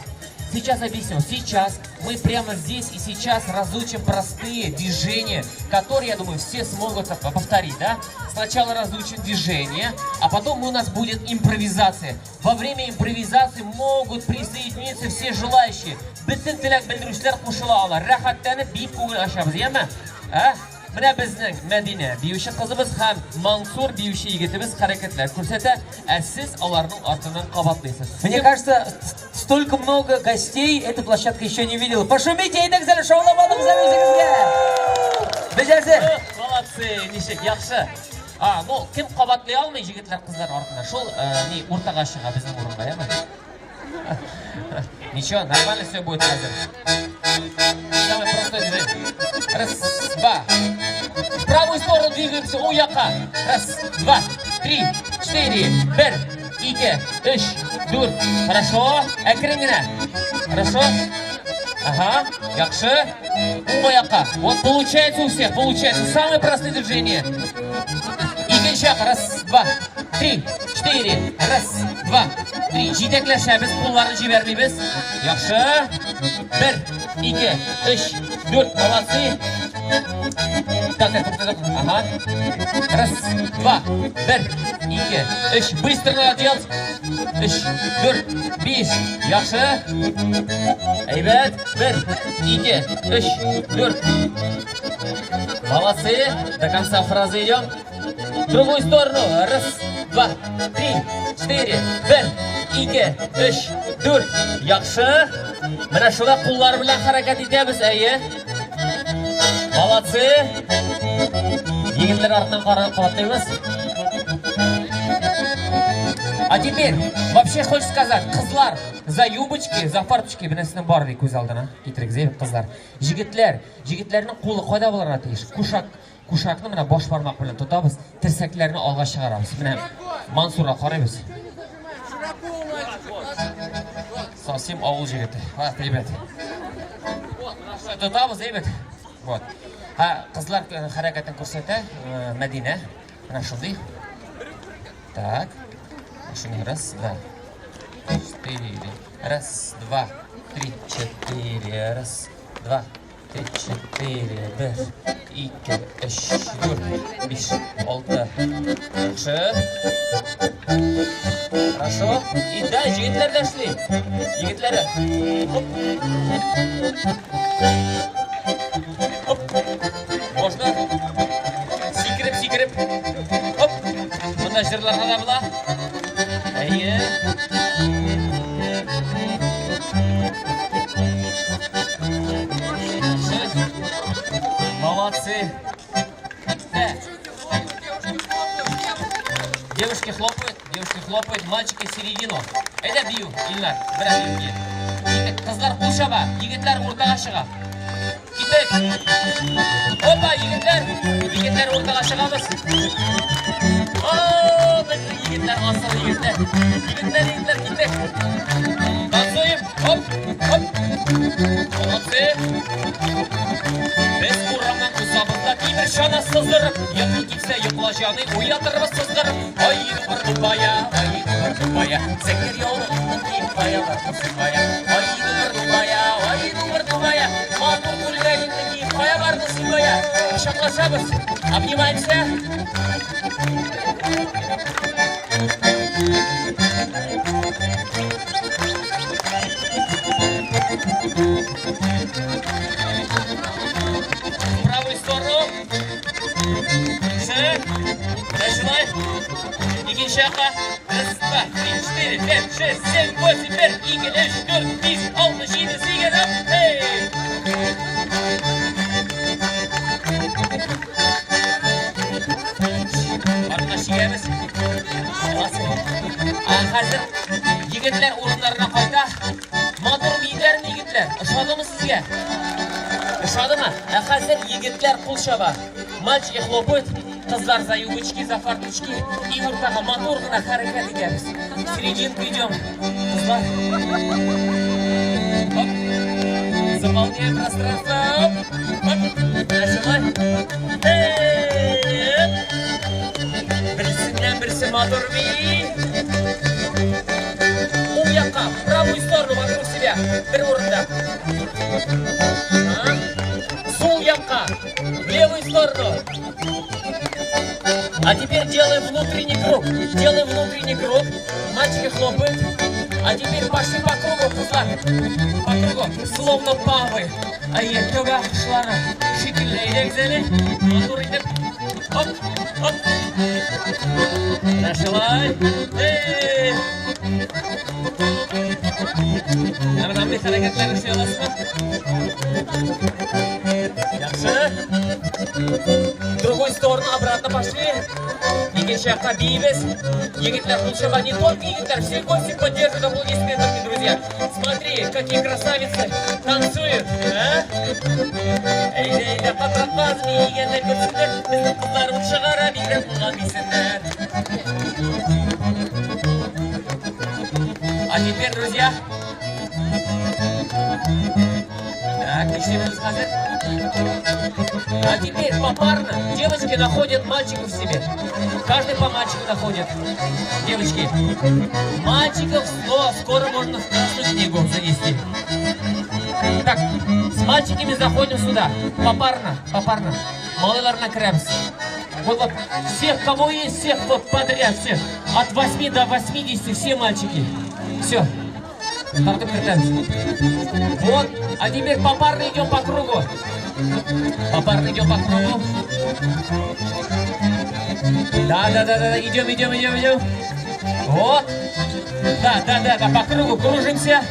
Сейчас объясню. Сейчас мы прямо здесь и сейчас разучим простые движения, которые, я думаю, все смогут повторить, да? Сначала разучим движение, а потом у нас будет импровизация. Во время импровизации могут присоединиться все желающие. Бөтен теләк белдерүчеләр кушыла ала. Рәхәтләнеп биеп күңел ачабыз, яме? Ә? Менә безнең Мәдинә биюче кызыбыз һәм Мансур биюче егетебез хәрәкәтләр күрсәтә, ә сез аларның артыннан кабатлыйсыз. Мне кажется, столько много гостей эта площадка еще не видела. Пошумите, әйдәгез әле, шауламадыгыз әле үзегезгә. Без әзер. Молодцы, ничек, яхшы. А, ну, кем кабатлый алмый егетләр, кызлар артыннан? Шул, ни, уртага чыга безнең урынга, яме? Ничего, нормально все будет хәзер. Самое простое движение. Раз, два. В правую сторону двигаемся, уң якка. Раз, два, три, четыре, бер, ике, өч, дүрт. Хорошо. Әкрен генә. Хорошо. Ага, яхшы. Уң якка. Вот получается у всех, получается. Самые простые движения. Икенче як. Раз, два, три, четыре. Раз, два, три. Җитәкләшәбез, кулларны җибәрмибез. Яхшы. Бер, ике, өч, дүрт. Молодцы. Так, так, так, так. Ага. Раз, два, бер, ике, өч. Быстро надо делать. Өч, дүрт, биш. Яхшы. Әйбәт. Бер, ике, өч, дүрт. Молодцы. До конца фразы идем. В другую сторону. Раз, два, три, четыре. Бер, ике, өч, дүрт. Яхшы. Менә шулай куллар белән хәрәкәт итәбез, әйе. Молодцы. Егетләр артыннан карап кабатлыйбыз. А теперь, вообще хочется сказать, кызлар, за юбочки, за фарточки менә сезнең бар ди күз алдына китерегез, әйе, кызлар. Егетләр, егетләрнең кулы кайда булырга тиеш? Кушак, кушакны менә баш бармак белән тотабыз, терсәкләрне алга чыгарабыз. Менә Мансурга карыйбыз. Совсем авыл егете. Ха, әйбәт. Вот, менә шулай тотабыз, әйбәт. Вот. Ха, кызлар хәрәкәтен күрсәтә, Мәдинә. Менә шундый. Так. Шуны раз, два, четыре. Раз, два, три, четыре. Раз, два, три, четыре. Бер, ике, өч, дүрт, биш, алты. Яхшы. Хорошо. И да, егетләр дә эшли. Егетләр. Оп. Оп. Можно. Сикереп, сикереп. Оп. Монда җырларга да була. Әйе. Яхшы. Молодцы. Да. Девушки хлопают, девушки хлопают, мальчики в середину. Әйдә бию, Илнар, бер биюгә. Киттек, кызлар кул чаба, егетләр уртага чыга. Киттек. Опа, егетләр, егетләр уртага чыгабыз. О, безнең егетләр, асыл егетләр. Егетләр, егетләр, киттек. Танцуем. Оп, оп. Молодцы. Без урамнан узабыз да тимер чана сыздырып, йокы килсә йокла җаный, уятырбыз сызгырып. Ай, дубыр-дубая, ай, дубыр-дубая, зәңгәр яулыгыңны киеп кая бардың син бая? Ай, дубыр-дубая, ай, дубыр-дубая, матур күлмәгеңне киеп кая бардың син бая? Кочаклашабыз, обнимаемся. В правую сторону. Икенче. Начинай. Икенче якка. Раз, два, три, четыре, пять, шесть, семь, восемь, бер, ике, өч, дүрт, биш, алты, җиде, сигез, эй! Артка чигәбез. Молодцы. А хәзер егетләр урыннарына кайта. Сезгә? Ошадымы? Ә хәзер егетләр кул чаба. Мальчики хлопают, кызлар за юбочки, за фартучки. И уртага матур гына хәрәкәт итәбез. В серединку идем. Кызлар. Оп. Заполняем пространство. Оп. Оп. Менә Эй! Берсеннән берсе матур бии. Уң якка, правую сторону вокруг себя. Бер урында. А? Сул якка, в левую сторону. А теперь делаем внутренний круг. Делаем внутренний круг. Мальчики хлопают. А теперь пошли по кругу, кызлар. По кругу, словно павы. Әйе, тәвә кошлары шикелле әйдәгез әле. Матур итеп. Оп, оп. Менә шулай. Эй! Менә мондый хәрәкәтләр эшли аласызмы? Яхшы. В другую сторону обратно пошли. Икенче якка биибез. Егетләр кул чаба. Не только егетләр, все гости поддерживают аплодисментами, друзья. Смотри, какие красавицы танцуют. А? Әйдә, әйдә, катырак биегәннәр күрсеннәр. Безнең кызларыбыз чыгара, бигрәк булган дисеннәр. А теперь, друзья, так, нишлибез хәзер? А теперь попарно девочки находят мальчиков себе. Каждый по мальчику находит. Девочки, мальчиков снова скоро можно в Красную книгу занести. Так, с мальчиками заходим сюда. Попарно, попарно. Малайларына керәбез. Вот, вот, всех, кого есть, всех вот подряд, всех. От 8 до 80 все мальчики. Все. Тартып кертәбез. Вот, а теперь попарно идем по кругу. Попарно идем по кругу. Да, идем, идем, идем, идем. Вот. Да, по кругу кружимся.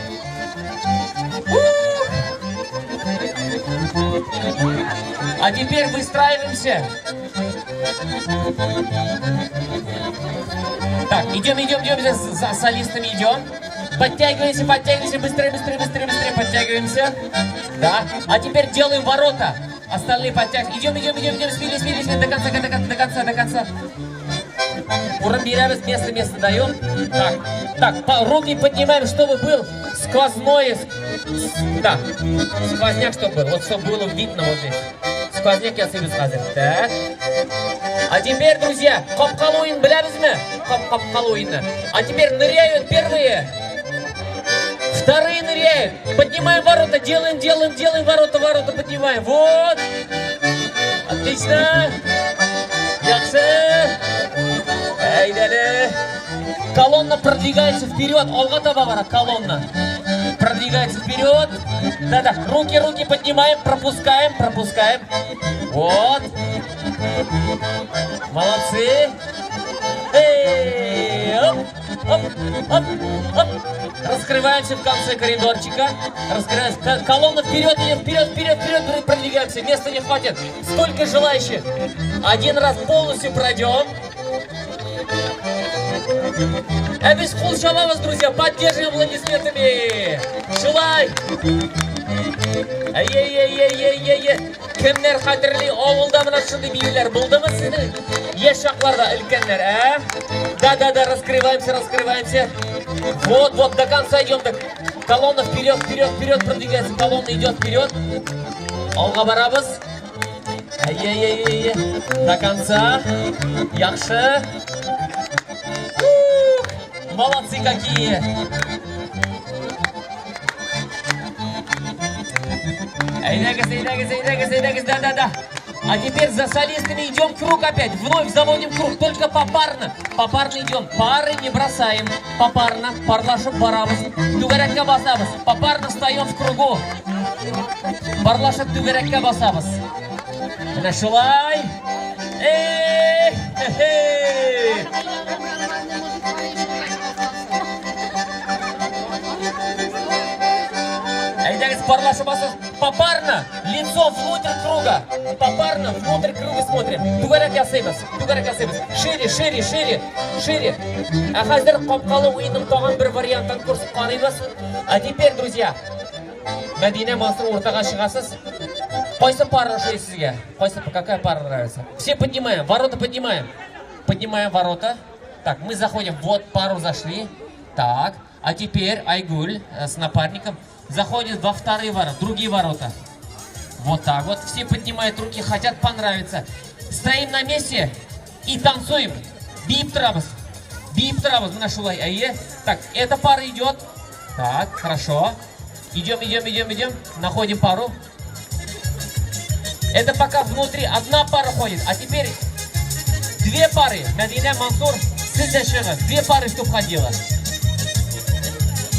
Ух! А теперь выстраиваемся. Так, идем, идем, идем, за солистами идем. Подтягиваемся, подтягиваемся, быстрее, быстрее, быстрее, быстрее, подтягиваемся. Да. А теперь делаем ворота. Остальные подтягиваемся. Идем, идем, идем, идем, смелее, смелее, смелее, до конца, до конца, до конца, до конца. Урын бирәбез, место, место даем. Так, так, руки поднимаем, чтобы был сквозной, да, сквозняк, чтобы был. Вот, чтобы было видно вот здесь. Сквозняк ясыйбыз хәзер. Так. А теперь, друзья, капкалы уен беләбезме? Капкалы уенны. А теперь ныряют первые. Вторые ныряют. Поднимаем ворота, делаем, делаем, делаем ворота, ворота поднимаем. Вот. Отлично. Яхшы. Әйдәле. Колонна продвигается вперед. Алга таба бара, колонна. Продвигается вперед. Да-да, руки, руки поднимаем, пропускаем, пропускаем. Вот. Молодцы. Эй, оп, оп, оп, оп. Раскрываемся в конце коридорчика. Раскрываемся. Колонна вперед идет, вперед, вперед, вперед, продвигаемся. Места не хватит. Столько желающих. Один раз полностью пройдем. Ә без кул чабабыз, друзья, поддерживаем аплодисментами. Шулай. Әй-әй-әй-әй-әй-әй. Кемнәр хәтерли, авылда менә шундый биюләр булдымы сезнең? Яшь чакларда өлкәннәр, ә? Да-да-да, раскрываемся, раскрываемся. Вот, вот, до конца идем. Так. Колонна вперед, вперед, вперед продвигается. Колонна идет вперед. Алга барабыз. Әй-әй-әй-әй. До конца. Яхшы. Ух, молодцы какие. Әйдәгез, әйдәгез, әйдәгез, әйдәгез, да-да-да. А теперь за солистами идем круг опять. Вновь заводим круг, только попарно. Попарно идем. Пары не бросаем. Попарно. Парлашып барабыз. Түгәрәккә басабыз. Попарно встаем в кругу. Парлашып түгәрәккә басабыз. Менә шулай. Эй, хе-хе. Әйдәгез, парлашып басабыз. Попарно, лицо внутрь круга. Попарно, внутрь круга смотрим. Түгәрәк ясыйбыз. Түгәрәк ясыйбыз. Шире, шире, шире, шире. Ә хәзер капкалы уенның тагын бер вариантын күрсәтеп карыйбыз. А теперь, друзья, Мәдинә, Мансур, уртага чыгасыз. Кайсы пара ошый сезгә? Кайсы, какая пара нравится? Все поднимаем, ворота поднимаем. Поднимаем ворота. Так, мы заходим, вот пару зашли. Так, а теперь Айгуль с напарником заходит во вторые ворота, другие ворота. Вот так вот. Все поднимают руки, хотят понравиться. Стоим на месте и танцуем. Биеп торабыз. Биеп торабыз. Менә шулай. Әйе. Так, эта пара идет. Так, хорошо. Идем, идем, идем, идем. Находим пару. Это пока внутри одна пара ходит. А теперь две пары. Мәдинә, Мансур, сез дә чыгыгыз. Две пары, чтоб ходила.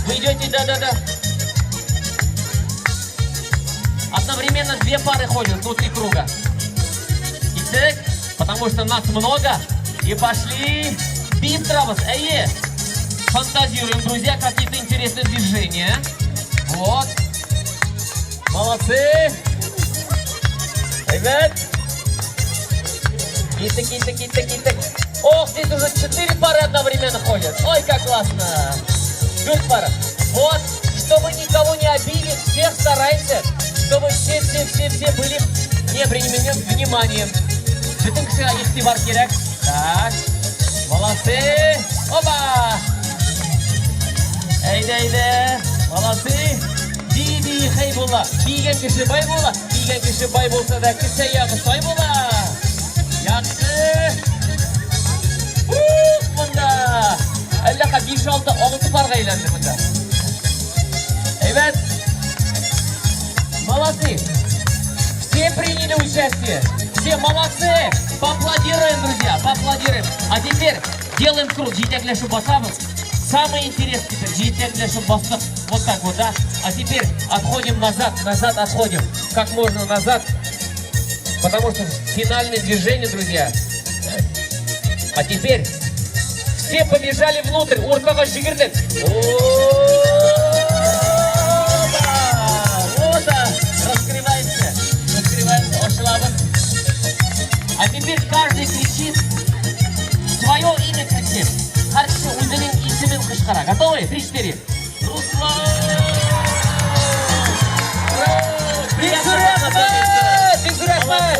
Вы идете, да-да-да. Одновременно две пары ходят внутри круга. Итак, потому что нас много. И пошли. Биеп торабыз, әйе. Фантазируем, друзья, какие-то интересные движения. Вот. Молодцы. Ребят. Киттек, киттек, киттек, киттек. Ох, здесь уже четыре пары одновременно ходят. Ой, как классно. Дүрт пара. Вот, чтобы никого не обидеть, всех стараемся, чтобы все-все-все-все были не обременены вниманием. Бөтен кешегә игътибар кирәк. Так. Молодцы. Опа! Әйдә, әйдә. Молодцы. Би-би хәй була. Биегән кеше бай була. Биегән кеше бай булса да, кесә ягы сай була. Яхшы. Ух, монда. Әллә 5 6 6 парга әйләнде монда. Әйбәт. Молодцы. Все приняли участие. Все молодцы. Поаплодируем, друзья, поаплодируем. А теперь делаем круг. Җитәкләшеп басабыз. Самое интересное теперь. Җитәкләшеп бастык. Вот так вот, да? А теперь отходим назад, назад отходим. Как можно назад. Потому что финальное движение, друзья. А теперь все побежали внутрь. Уртага йөгердек. Опа! Вот, а! Раскрываемся. Раскрываемся. Ачылабыз. А теперь каждый кричит свое имя, кричит. Һәр кеше үзенең исемен кычкыра. Готовы? Три, четыре. Руслан! Бик зур рәхмәт! Бик зур рәхмәт!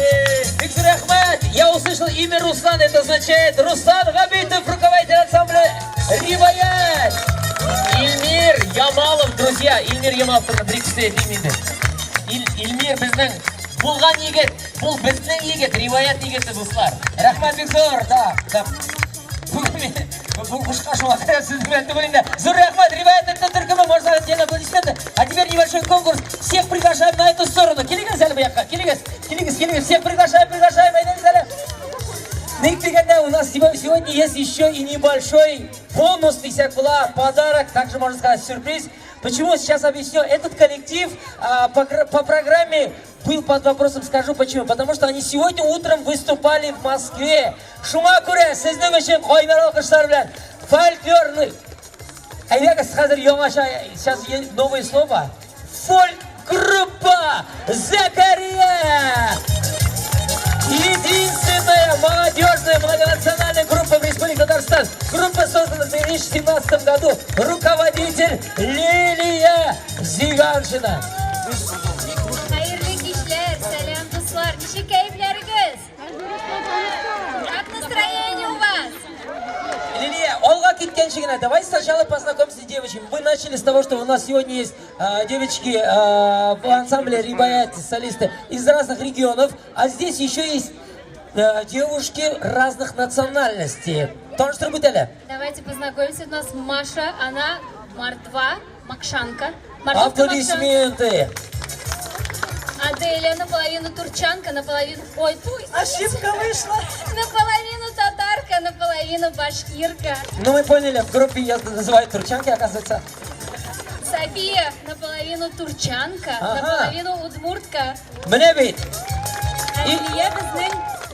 Бик зур рәхмәт! Я услышал имя Руслан, это означает Руслан Габитов, руководитель ансамбля «Риваять». Илмир Ямалов, друзья, Илмир Ямалов бер кеше әйтим инде. Илмир безнең булган егет, бу безнең егет, Риваять егете, дуслар. Рәхмәт бик зур, да. Бүген бу бушка шуңа сүз белән түгел инде. Зур рәхмәт, Риваять это төркеме, можно отдельно аплодисменты. А теперь небольшой конкурс. Всех приглашаем на эту сторону. Килегез әле бу якка, килегез, килегез, килегез. Всех приглашаем, приглашаем, әйдәгез әле. Ник дигәндә, у нас сегодня есть еще и небольшой бонус, дисәк була, подарок, также можно сказать сюрприз. Почему? Сейчас объясню. Этот коллектив по программе был под вопросом, скажу почему. Потому что они сегодня утром выступали в Москве. Шуңа күрә сезнең өчен кайнар алкышлар белән фольклорный. Әйдәгез, хәзер яңача, сейчас новое слово. Фольк-группа «Зәкәрия». Единственная молодежная многонациональная группа в Республике Татарстан. Группа создана в 2017 году. Руководитель Лилия Зиганшина. Хәерле кичләр, сәлам, дуслар, ничек кәефләрегез? Как настроение у вас? Лилия, алга киткәнче генә, давай сначала познакомимся с девочками. Мы начали с того, что у нас сегодня есть девочки в ансамбле «Риваять», солисты из разных регионов, а здесь еще есть девушки разных национальностей. Таныштырып үт әле. Давайте познакомимся. У нас Маша, она мордва, мокшанка. Мордовка, Аплодисменты. Аделя наполовину турчанка, наполовину... Ой, пусть. Ошибка вышла. Наполовину татарка, наполовину башкирка. Ну, мы поняли, в группе ее называют турчанки, оказывается. София наполовину турчанка, наполовину удмуртка. Менә бит. Әлия безнең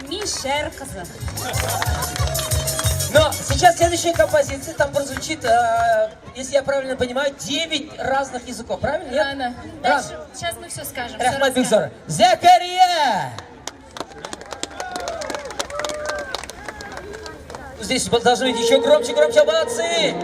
мишәр кызы. Но сейчас следующая композиция, там прозвучит, если я правильно понимаю, 9 разных языков, правильно? Нет? Рано. Раз. Дальше, сейчас мы все скажем. Всё Рәхмәт расскажем. Бик зур. Зәкәрия! Здесь должны быть еще громче, громче, молодцы!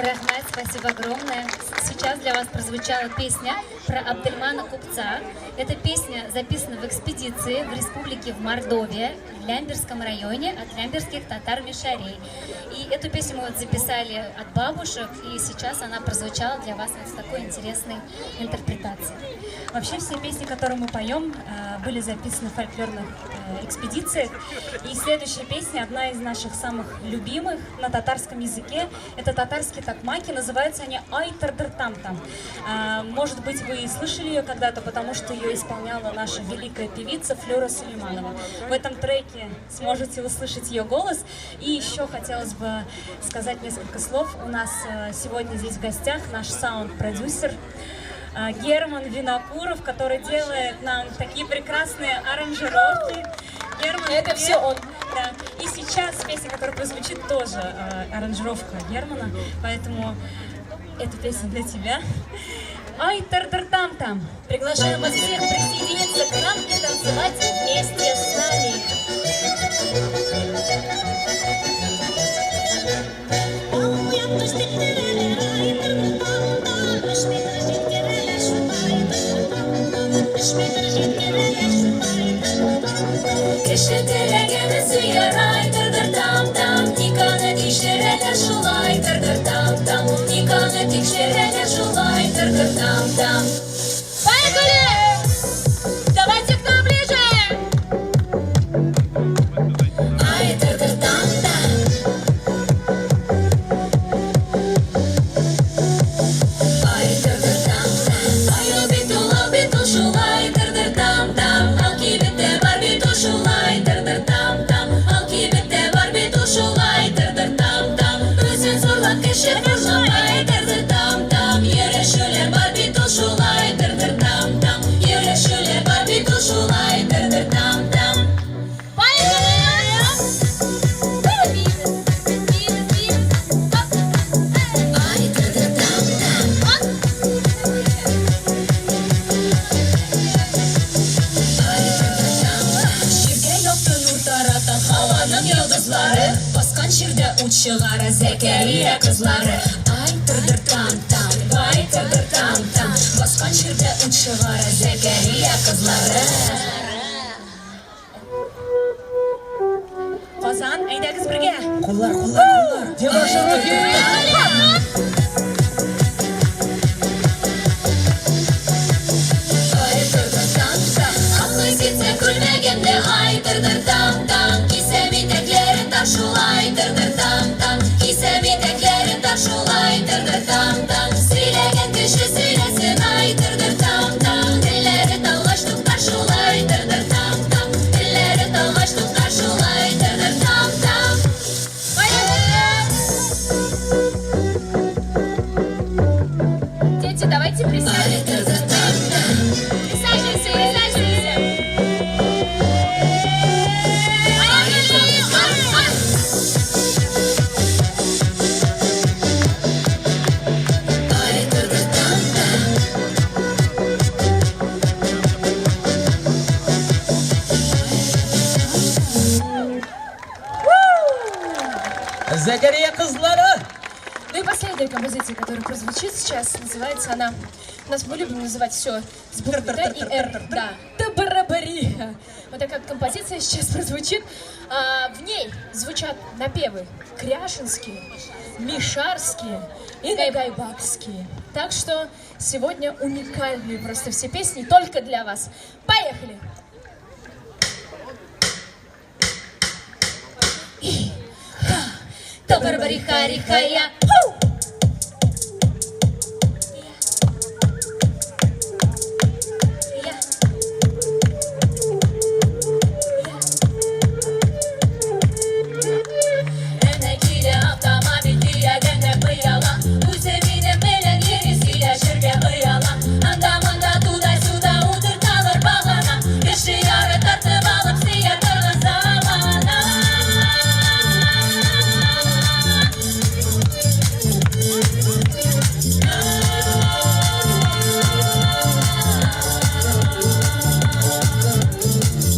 Зур рәхмәт, спасибо огромное. Сейчас для вас прозвучала песня про Абдельмана Купца. Эта песня записана в экспедиции в республике в Мордовия, в Лямбирском районе от лямбирских татар-мишарей. И эту песню мы вот записали от бабушек, и сейчас она прозвучала для вас вот в такой интересной интерпретации. Вообще все песни, которые мы поем, были записаны в фольклорных экспедициях. И следующая песня, одна из наших самых любимых на татарском языке, это татарские такмаки, называются они «Ай тырдыр там там». Может быть, вы и слышали ее когда-то, потому что ее исполняла наша великая певица Флюра Сулейманова. В этом треке сможете услышать ее голос. И еще хотелось бы сказать несколько слов. У нас сегодня здесь в гостях наш саунд-продюсер Герман Винокуров, который делает нам такие прекрасные аранжировки. Герман, Это привет. все он. Да. И сейчас песня, которая прозвучит, тоже аранжировка Германа, поэтому эта песня для тебя. Ай, тар там там. Приглашаем вас всех присоединиться к нам и танцевать вместе с нами. Кеше теләгәне сөяр, ай, тырдыр там там, тик аны тикшерәләр шулай, тырдыр там там, тик аны тикшерәләр шулай, тырдыр там там. Поехали! Давайте к нам ближе! Ай, тырдыр там там. Ай, тырдыр там там. Ай, ул бит ул, ал бит ул шулай, тырдыр там там. Ал кибеттә бар бит ул шулай, тырдыр там там. Ал кибеттә бар бит ул шулай, тырдыр там там. Үзен зурлап кеше хурлап, ай, тырдыр там там. Йөрешүләр бар бит ул шулай, тырдыр там там. Йөрешүләр бар бит ул шулай, тырдыр там там. Поехали! Биибез, биибез, биибез. Ай, тырдыр там там. Ай, тырдыр там там. Җиргә якты нур тарата һаваның йолдызлары. Баскан җирдә ут чыгара Зәкәрия кызлары. Ай, тырдыр там там, ай, тырдыр там там. Баскан җирдә ут чыгара Зәкәрия кызлары. Казан, әйдәгез бергә. Куллар, куллар, куллар. Где ваши руки? Ай, тырдыр там там. Аклы ситсы күлмәгемне, ай, тырдыр там там. Кисәм итәкләрен тар шулай, тырдыр там там. Кисәм итәкләрен тар шулай, тырдыр там там. Сөйләгән кеше сөйләсен, ай, тырдыр там там. Телләре талгач туктар шулай, тырдыр там там. Телләре талгач туктар шулай, тырдыр там там. Поехали! Дети, давайте присядем. Тырдыр там там. Присаживаемся, присаживаемся. Поехали! Ай, ай. Ай, тырдыр там там. Зәкәрия кызлары. Ну и последняя композиция, которая прозвучит сейчас, называется она... У нас мы любим называть все с буквы Т и Р. Да. Табарабариха. Вот такая вот композиция сейчас прозвучит. В ней звучат напевы кряшенские, мишарские и нагайбакские. Так что сегодня уникальные просто все песни только для вас. Поехали! И, ка, табарабариха-риха-я. Ху! Я. Я. Әнә килә автомобиль төягәндә пыяла. Үзе минем белән йөри сөйләшергә ояла. Анда-монда туда-сюда утырталар багана. Кеше яры тартып алып сөя торган замана.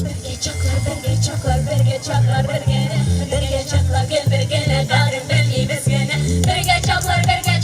Бергә чаклар, бергә чаклар, бергә чаклар, бергә. Бергә чаклар, гел бергә, кадерен белмибез генә. Бергә чаклар, бергә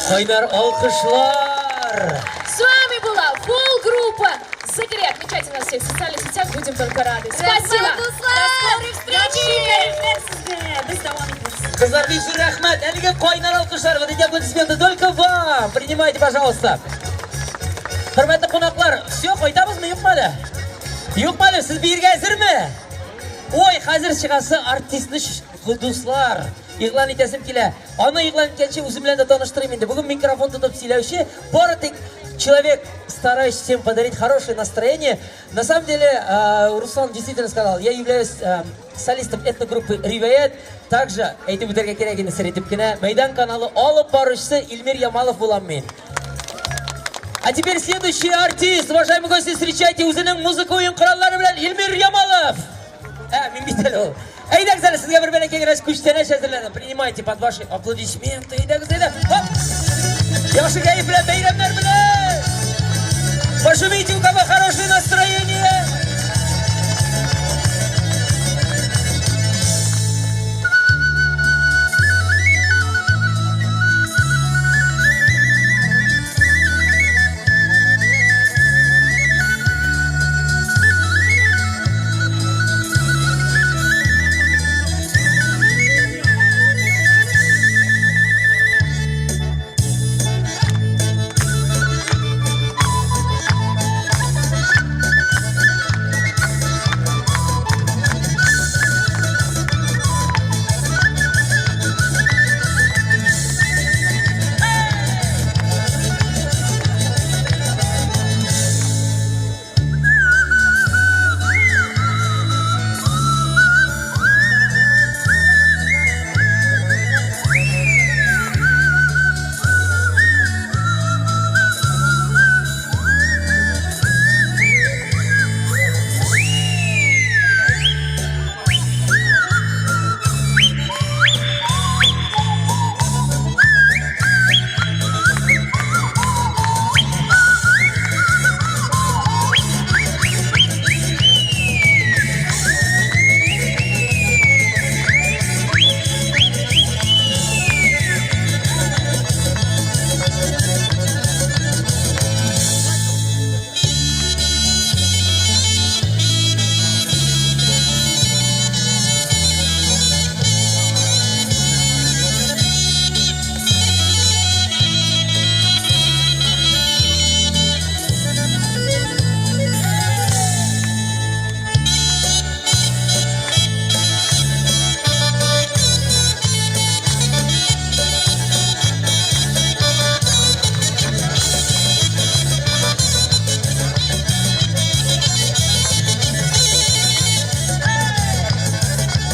Кайнар алкышлар! С вами была фолк-группа Загри. Отмечайте нас всех в социальных сетях, будем только рады. Спасибо! До скорых встреч! Сезгә без дәвам итәбез. Кызлар, бик зур рәхмәт. Әлеге кайнар алкышлар, вот эти аплодисменты только вам. Принимайте, пожалуйста. Хөрмәтле кунаклар, все, кайтабызмы, юкмы әле? Юкмы әле, сез биергә әзерме? Ой, хәзер чыгасы артистны дуслар, игълан итәсем килә. Аны игълан иткәнче үзем белән дә таныштырыйм инде. Бүген микрофон тотып сөйләүче бары тик человек, стараюсь всем подарить хорошее настроение. На самом деле, Руслан действительно сказал, я являюсь солистом этногруппы «Риваять». Также, әйтеп үтәргә кирәк инде сер итеп кенә, Мәйдан каналы алып баручысы Илмир Ямалов булам мин. А теперь следующий артист, уважаемые гости, встречайте үзенең музыка уен кораллары белән Илмир Ямалов. Ә, мин бит әле ул. Әйдәгез әле, сезгә бер бәләкәй генә күчтәнәч әзерләдем. Принимайте под ваши аплодисменты. Әйдәгез, әйдә. Хоп! Яхшы кәеф белән, бәйрәмнәр белән! Пошумите, у кого хорошее настроение!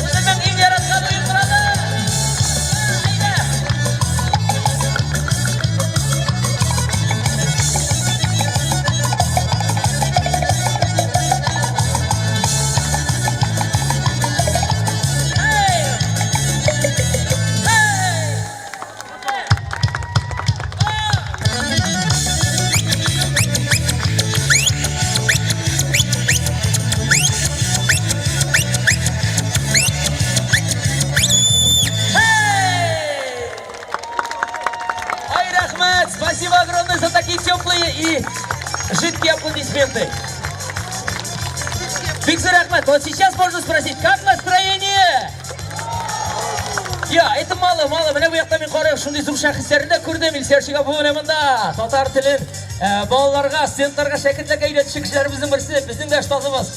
Үземнең иң яраткан уен коралы! Әйдә! Эй! Ай, рәхмәт! Спасибо огромное за такие теплые и жидкие аплодисменты. Бик зур рәхмәт, вот сейчас можно спросить, как настроение? Я, это мало, мало. Менә бу якта мин карыйм, шундый зур шәхесләрне дә күрдем. Илсөяр Шиһапова менә монда. Татар телен балаларга, студентларга, шәкертләргә өйрәтүче кешеләребезнең берсе, безнең дә остазыбыз.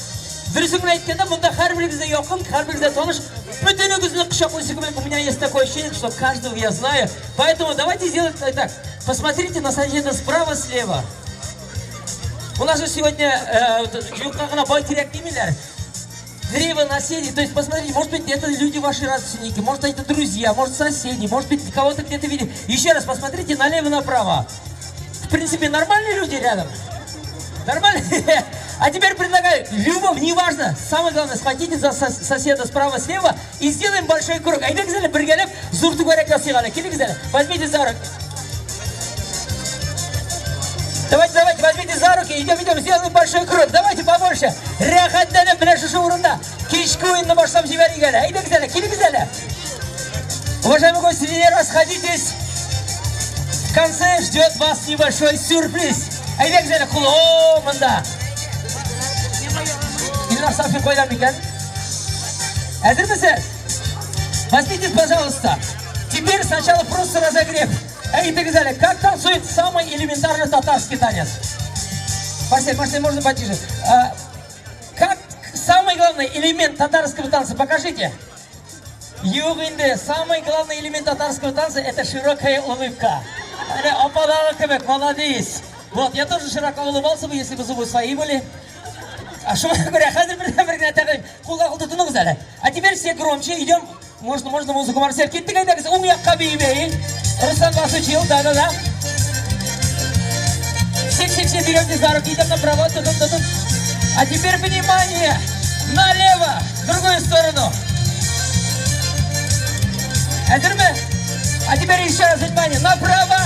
Дөресен генә әйткәндә, монда һәрберегез дә якын, һәрберегез дә таныш. Бөтенегезне кочаклыйсы кебек. У меня есть такое ощущение, что каждого я знаю. Поэтому давайте сделать так. Посмотрите на соседа справа, слева. У нас же сегодня юкка гына байтирәк димиләр. Древо наследия, то есть посмотрите, может быть, это люди ваши родственники, может, это друзья, может, соседи, может быть, кого-то где-то видели. Еще раз посмотрите налево-направо. В принципе, нормальные люди рядом? Нормально? А теперь предлагаю, любовь, неважно, самое главное, схватите за соседа справа-слева и сделаем большой круг. Әйдәгез әле, бергәләп, зур түгәрәк ясыйк әле. Килегез әле, возьмите за руки. Давайте, давайте, возьмите за руки, идем, идем, сделаем большой круг. Давайте побольше. Рәхәтләнеп, менә шушы урында кичке уенны башлап җибәрик әле. Әйдәгез әле, килегез әле. Уважаемые гости, не расходитесь. конце ждет вас небольшой сюрприз. Әйдәгез әле кул, о, монда. Илнар Сафин кайда микән? Әзермесез? Возьмитесь, пожалуйста. Теперь сначала просто разогрев. Әйтегез әле, как танцует самый элементарный татарский танец? Марсель, Марсель, можно потише? А, как самый главный элемент татарского танца? Покажите. Юк инде, самый главный элемент татарского танца – это широкая улыбка. Әнә, апалары кебек, молодец. Вот, я тоже широко улыбался бы, если бы зубы свои были. А что говоря, хәзер бер бер генә тәкъдим. Кулга кул тотыныгыз әле. А теперь все громче идем. Можно, можно музыку, Марсель. Киттек әйдәгез, уң якка бии-бии. Руслан вас учил, да-да-да. Все, все, все берете за руки, идем направо, тутун, тутун. А теперь внимание! Налево, в другую сторону. Әзерме? А теперь еще раз внимание. Направо,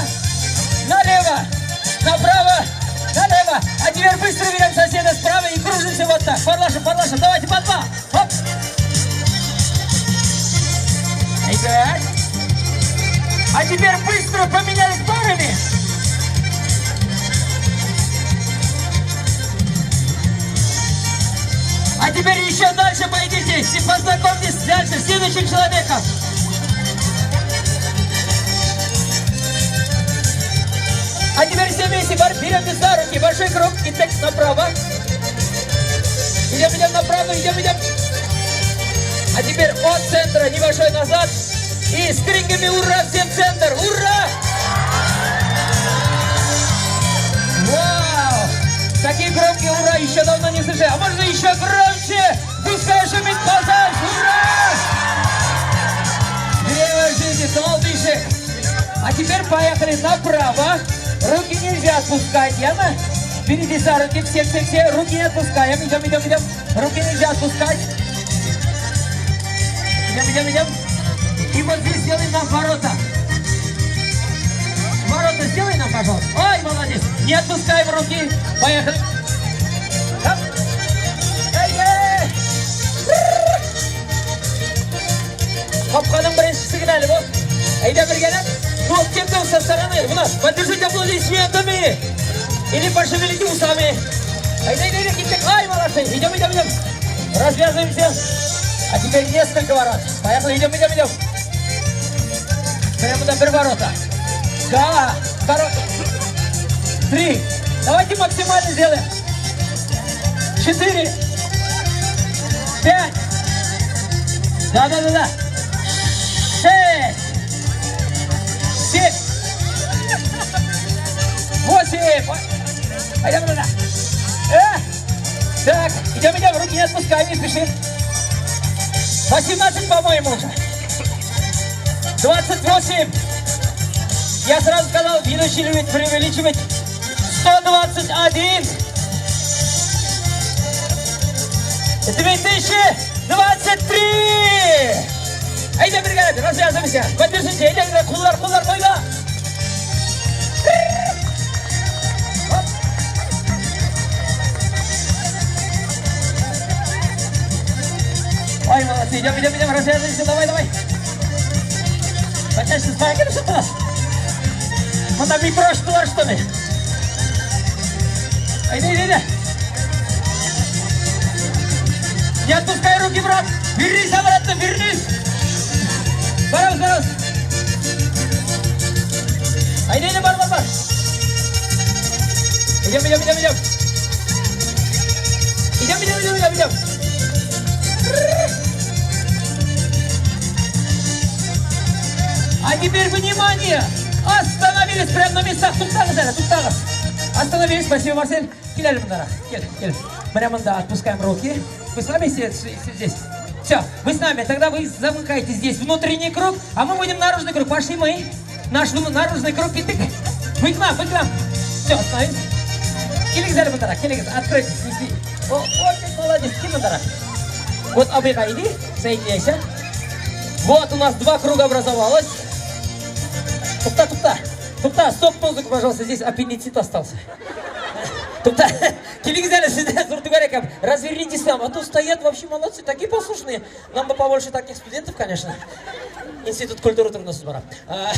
налево, направо, налево. А теперь быстро берем соседа справа и кружимся вот так. Парлашим, парлашим. Давайте по два. Хоп. Итак. А теперь быстро поменялись парами. А теперь еще дальше пойдите, познакомьтесь дальше с следующим человеком. А теперь все вместе беремте за руки, большой круг и текст направо. Идем, идем направо, идем, идем. А теперь от центра небольшой назад. И с криками «Ура!» всем центр! Ура! Вау! Такие громкие «Ура!» еще давно не слышали. А можно еще громче? Пускай шумит Казань! Ура! Древо жизни, Талдышек. А теперь поехали направо. Руки нельзя отпускать, Яна. Берите за руки, все, все, все. Руки не отпускаем. Идем, идем, идем. Руки нельзя отпускать. Идем, идем, идем. И вот здесь сделай нам ворота. Ворота сделай нам, пожалуйста. Ой, молодец. Не отпускаем руки. Поехали. Хоп. Эй, эй. Капканың беренчесе генә әле бу. Әйдә бергәләп. Ну, те, кто со стороны, у нас, поддержите аплодисментами. Или пошевелите усами. Әйдә, әйдә, әйдә, киттек. Ай, молодцы. Идем, идем, идем. Развязываемся. А теперь несколько ворот. Поехали, идем, идем, идем. Прямо до бер ворота. Да, второй. Три. Давайте максимально сделаем. Четыре. Пять. Да, да, да, да. Шесть. Семь. Восемь. Пойдем, да, да. Так, идем, идем, руки не отпускаем, не спешим. 18, по-моему, уже. 28. Я сразу сказал, ведущий любит преувеличивать. 121. 2023. Әйдә бергә, развязываемся. Поддержите, әйдә, куллар, куллар куйда. Оп. Ой, молодцы, идем, идем, идем, развязываемся, давай, давай. Потяжься, поехали, что у нас? Монда микроштылар, что ли? Әйдә, әйдә, әйдә. Не отпускай руки, брат. Вернись обратно, вернись. Барабыз, барабыз. Әйдә, әйдә, бар, бар, бар. Идем, идем, идем, идем. Идем, идем, идем, идем, идем. А теперь внимание! Остановились прямо на местах. Туктагыз әле, туктагыз. Остановились. Спасибо, Марсель. Кил әле мондарак. Кил, кил. Прямо да, отпускаем руки. Вы с нами все, все здесь? Все, вы с нами. Тогда вы замыкаете здесь внутренний круг, а мы будем наружный круг. Пошли мы. Наш наружный круг. Киттек. Вы к нам, вы к нам. Все, остановились. Килегез әле мондарак, килегез. Откройтесь. Несли. О, очень молодец. Кил мондарак. Вот абыйга иди, соединяйся. Вот у нас два круга образовалось. Тукта, тукта. Тукта, стоп музыку, пожалуйста, здесь аппендицит остался. Тукта, килегез әле сюда, зур түгәрәк. Развернитесь там, а то стоят вообще молодцы, такие послушные. Нам бы побольше таких студентов, конечно. Институт культуры турында сүз бара. А,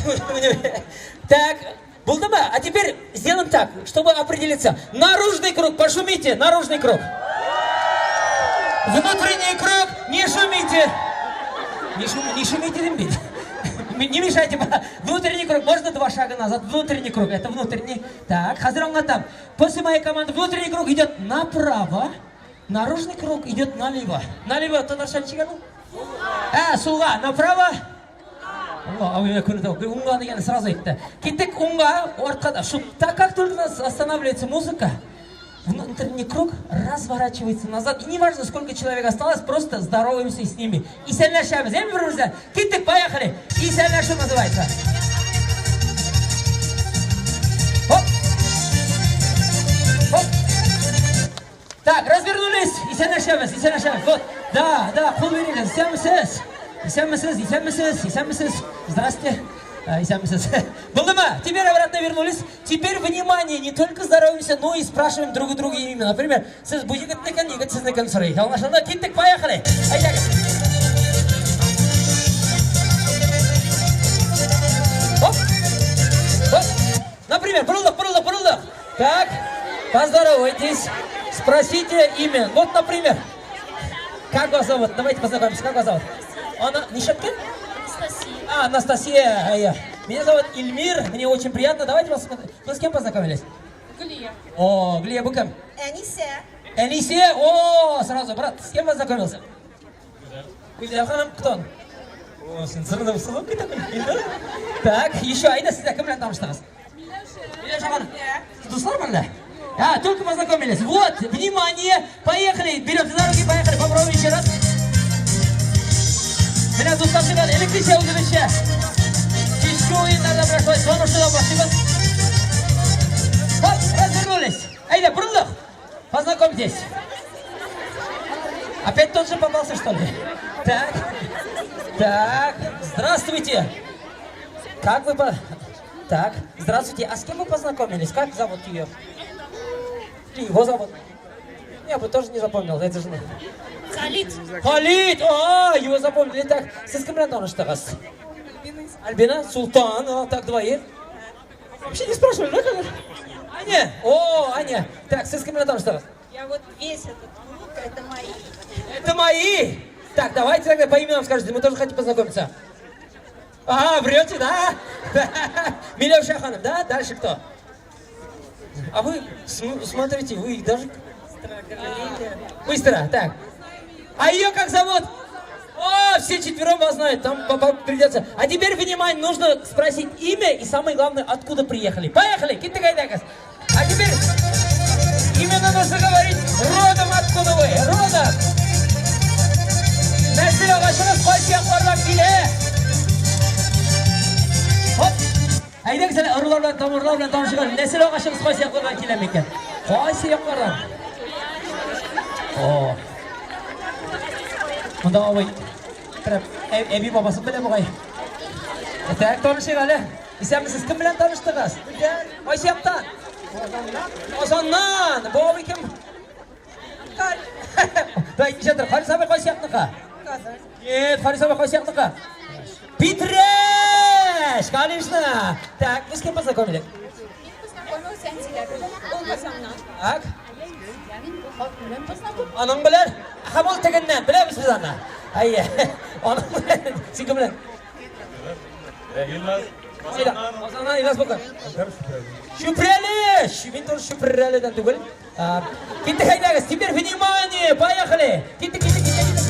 так, Булдымы? А теперь сделаем так, чтобы определиться. Наружный круг, пошумите, наружный круг. Внутренний круг, не шумите. Не, шум, не шумите, дим. Не мешайте. Внутренний круг, можно два шага назад? Внутренний круг, это внутренний. Так, хәзер аңлатам. После моей команды внутренний круг идет направо, наружный круг идет налево. Налево, татарча ничек ул? Ә, сулга, направо. Уңга дигәнне сразу әйтте. Киттек уңга, артка. Шу, так как только у нас останавливается музыка, внутренний круг разворачивается назад. И неважно, сколько человек осталось, просто здороваемся с ними. Исәнләшәбез. Әйме бер-беребездән. Киттек, поехали. Исәнләшү называется. Хоп. Хоп. Так, развернулись. Исәнләшәбез, исәнләшәбез. Вот. Да, кул бирегез. Исәнмесез. Исәнмесез, исәнмесез, исәнмесез. Здрасте. Исәнмесез. Булдымы? Теперь обратно вернулись. Теперь внимание, не только здороваемся, но и спрашиваем друг у друга имя. Например, сез бу егетнекен, егет сезнекен сорый. Аңлашылды? Киттек, поехали. Әйдәгез. Хоп. Хоп. Например, борылдык, борылдык, борылдык. Так, поздоровайтесь, спросите имя. Вот, например, как вас зовут? Давайте познакомимся. Как вас зовут? Она Нишаткин? Анастасия. А, Анастасия. А я. Меня зовут Ильмир. Мне очень приятно. Давайте вас... Вы с кем познакомились? Гөлия. О, Гөлия, бу кем? Әнисә. Әнисә. О, сразу, брат, с кем познакомился? Гүзәл ханым, кто он? О, син сырды с улыбкой такой. Так, еще, әйдә, сез кем белән таныштыгыз? Миләүшә ханым. Дуслармы әллә? А, только познакомились. Вот, внимание, поехали. Беремся за руки, поехали. Попробуем еще раз. Менә дуслар чыгар, электричә үзебезчә. Кичке уеннарда менә шулай танышудан башлыйбыз. Хоп, развернулись. Әйдә, борылдык. Познакомьтесь. Опять тот же попался, что ли? Так, так, здравствуйте. Как вы по... Так, здравствуйте. А с кем вы познакомились? Как зовут ее? Или его зовут? Я бы тоже не запомнил. Это же... Халид. Халид! А, его запомнили. Так, сез кем белән таныштыгыз? Альбина, Султан, а, так, двоих. Вообще не спрашивали, да? Как? Аня! О, Аня! Так, сез кем белән таныштыгыз? Я вот весь этот круг, это мои. Это мои! Так, давайте тогда по именам скажите, мы тоже хотим познакомиться. А, врете, да? Миләүшә ханым, да? Дальше кто? А вы, смотрите, вы даже... Быстро, так. А ее как зовут? О, все четвером вас знают, там придется. А теперь, внимание, нужно спросить имя и самое главное, откуда приехали. Поехали, киттек әйдәгез. А теперь именно нужно говорить родом откуда вы, родом. Нәсел агачыгыз кайсы яклардан килә? Хоп. Әйдәгез әле ырулар белән, тамырлар белән танышыйк. Нәсел агачыгыз кайсы яклардан килә микән? Кайсы яклардан? О. Монда абый прям әби бабасын белә бугай. Так, танышыйк әле. Исәнмесез, кем белән таныштыгыз? Кайсы яктан? Казаннан. Бу абый кем? Да, ничә тор? Харис абый кайсы якныкы? Нет, Харис абый кайсы якныкы? Питрәч! Конечно! Так, вы с кем познакомились? Познакомилась Әнзилә белән, ул Казаннан. Так, Белән познакомилась. Аның белән, һәм ул тегеннән, беләбез без аны. Әйе, аның белән, син кем белән? Илназ. Казаннан Илназ бу кем? Чүпрәле! Мин тоже Чүпрәледән түгел. А, киттек әйдәгез, теперь внимание, поехали! Киттек, киттек, киттек, киттек.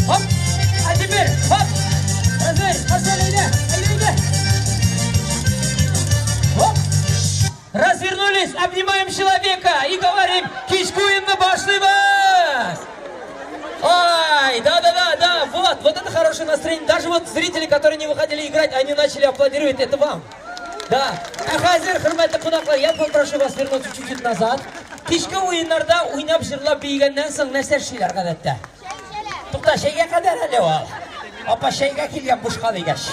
Хоп! А теперь, хоп! Разверь, пошли, әйдә, әйдә, әйдә. Хоп! Развернулись, обнимаем человека и говорим: "Кичке уенны башлыйбыз!" Ай, да-да-да, да, вот, вот это хорошее настроение. Даже вот зрители, которые не выходили играть, они начали аплодировать, это вам. Да. Ә хәзер, хөрмәтле кунаклар, я попрошу вас вернуться чуть-чуть назад. Кичке уеннарда уйнап, җырлап, биегәннән соң нәрсә эшлиләр гадәттә? Тукта, чәйгә кадәр әле ул. Апа чәйгә килгән бушка дигәч.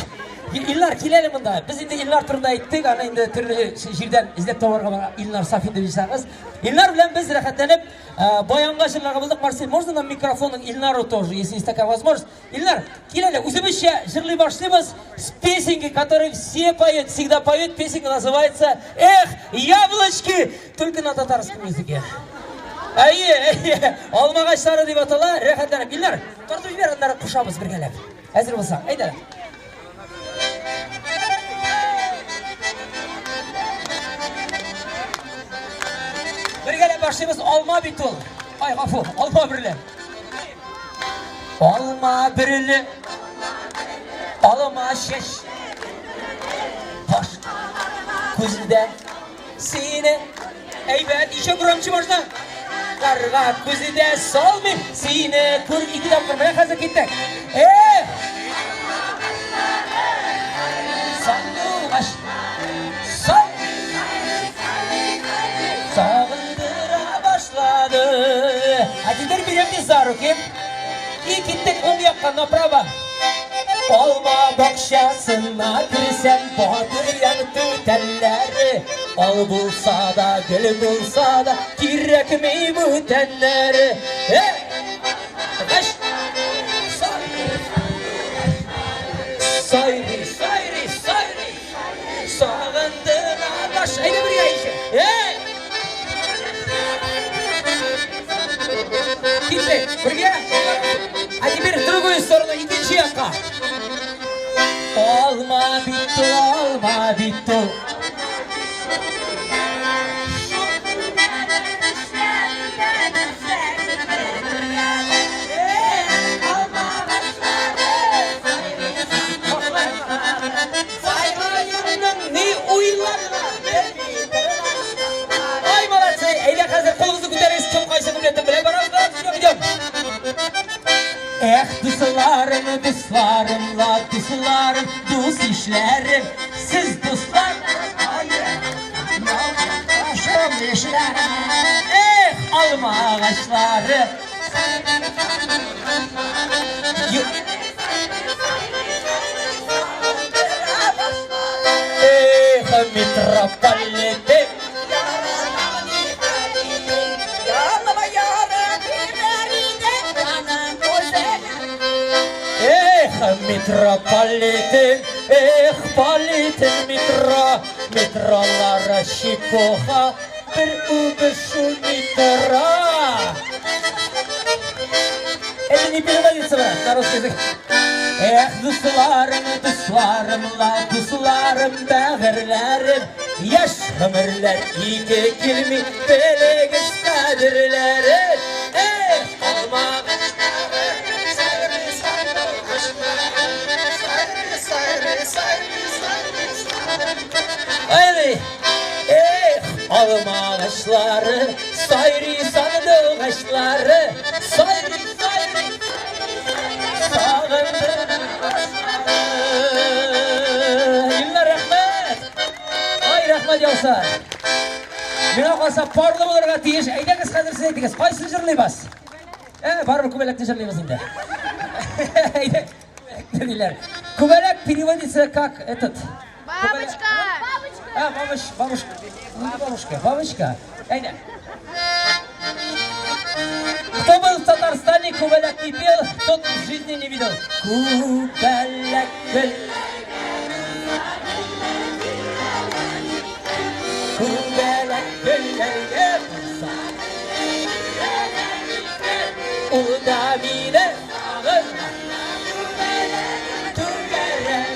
Илнар, кил әле монда. Без инде Илнар турында әйттек, аны инде төрле җирдән эзләп табарга була. Илнар Сафин дип язсагыз. Илнар белән без рәхәтләнеп баянга җырларга булдык. Марсель, можно нам микрофон Илнару тоже, если есть такая возможность? Илнар, кил әле, үзебезчә җырлый башлыйбыз с песенки, которую все поют, всегда поют. Песенка называется «Эх, яблочки!» Только на татарском языке. Әйе, әйе, алмагачлары дип атала, рәхәтләнеп. Илнар, тартып җибәр, аннары кушабыз бергәләп. Әзер булсаң, әйдә. Бергәләп башлыйбыз, алма бит ул. Ай, гафу, алма берле. Алма берле. Алма чәч. Баш. Күздә сине әйбәт еще громче можно. Карга күзе дә салмыйм сине күр ике тапкыр менә хәзер киттек. Эх! Сандугач сай сагындыра башлады. А теперь беремте за руки и киттек уң якка направо. Алма бакчасына керсәм, батырян түтәлләре, ал булса да, гөл булса да, кирәкми бүтәннәре. Эй! Гаш! Сайрый, сайрый, сайрый, сагындыра баш. Әйдә бергә ишек. Эй! Киттек, бергә. А теперь в другую сторону, икенче якка. Алма бит ул, алма бит ул. Ни уйларга Ай, молодцы! Әйдә хәзер кулыгызны күтәрегез, кем кайсы куплетын белә барабыз, барабыз, идем, идем. Эх, дусларым, дусларым, ла, дусларым, дус ишләрем, сез дуслар. Эх, алма агачлары. Эх, митрополиты. Эх, митрополитен, эх, политен метро, метролары чепуха, бер үбешү метро. Это не переводится, брат, на русский язык. Эх, дусларым, дусларым, ла, дусларым, бәгырьләрем, яшь гомерләр ике килми, белегез кадерләрен. Эх, алма агачлары, сайрый сандугачлары, сайрый, сайрый, сайрый, сайрый, сайрый. Эх, алма агачлары, сайрый сандугачлары, сайрый, сайрый, сагындым. Илнар, рәхмәт! Ай, рәхмәт яуса. Миңа калса парлы булырга тиеш. Әйдәгез хәзер сез әйтегез, кайсын җырлыйбыз? Ә, барыбер күбәләкне җырлыйбыз инде. Әйдә, күбәләкне диләр. Күбәләк переводится как этот. Бабочка! А, бабоч, бабушка. Ну, не бабушка, бабочка. Әйдә. Кто был в Татарстане, күбәләк не пел, тот в жизни не видел. Күбәләк гөл. Күбәләк гөлләргә кунса. Ул да мине сагына. Түгәрәк.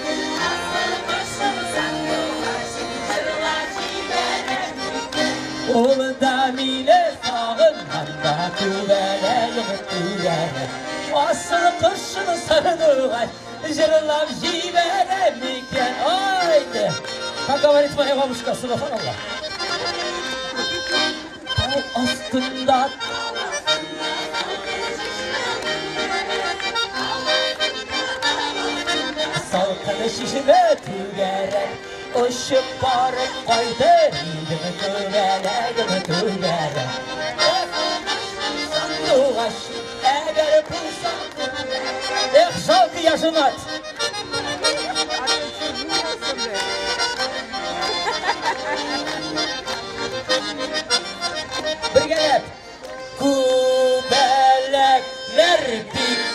Ул да мине сагынганда күбәләгем түгәрәк. Асыл кошын сандугач җырлап җибәрә микән? Ай! Как говорит моя бабушка, субханаллах. Тау астында салкын чишмә түгәрәк очып барып кайтыр идем күбәләгем түгәрәк. Сандугач, әгәр булса. Эх, жалко, я женат. Күзләр бик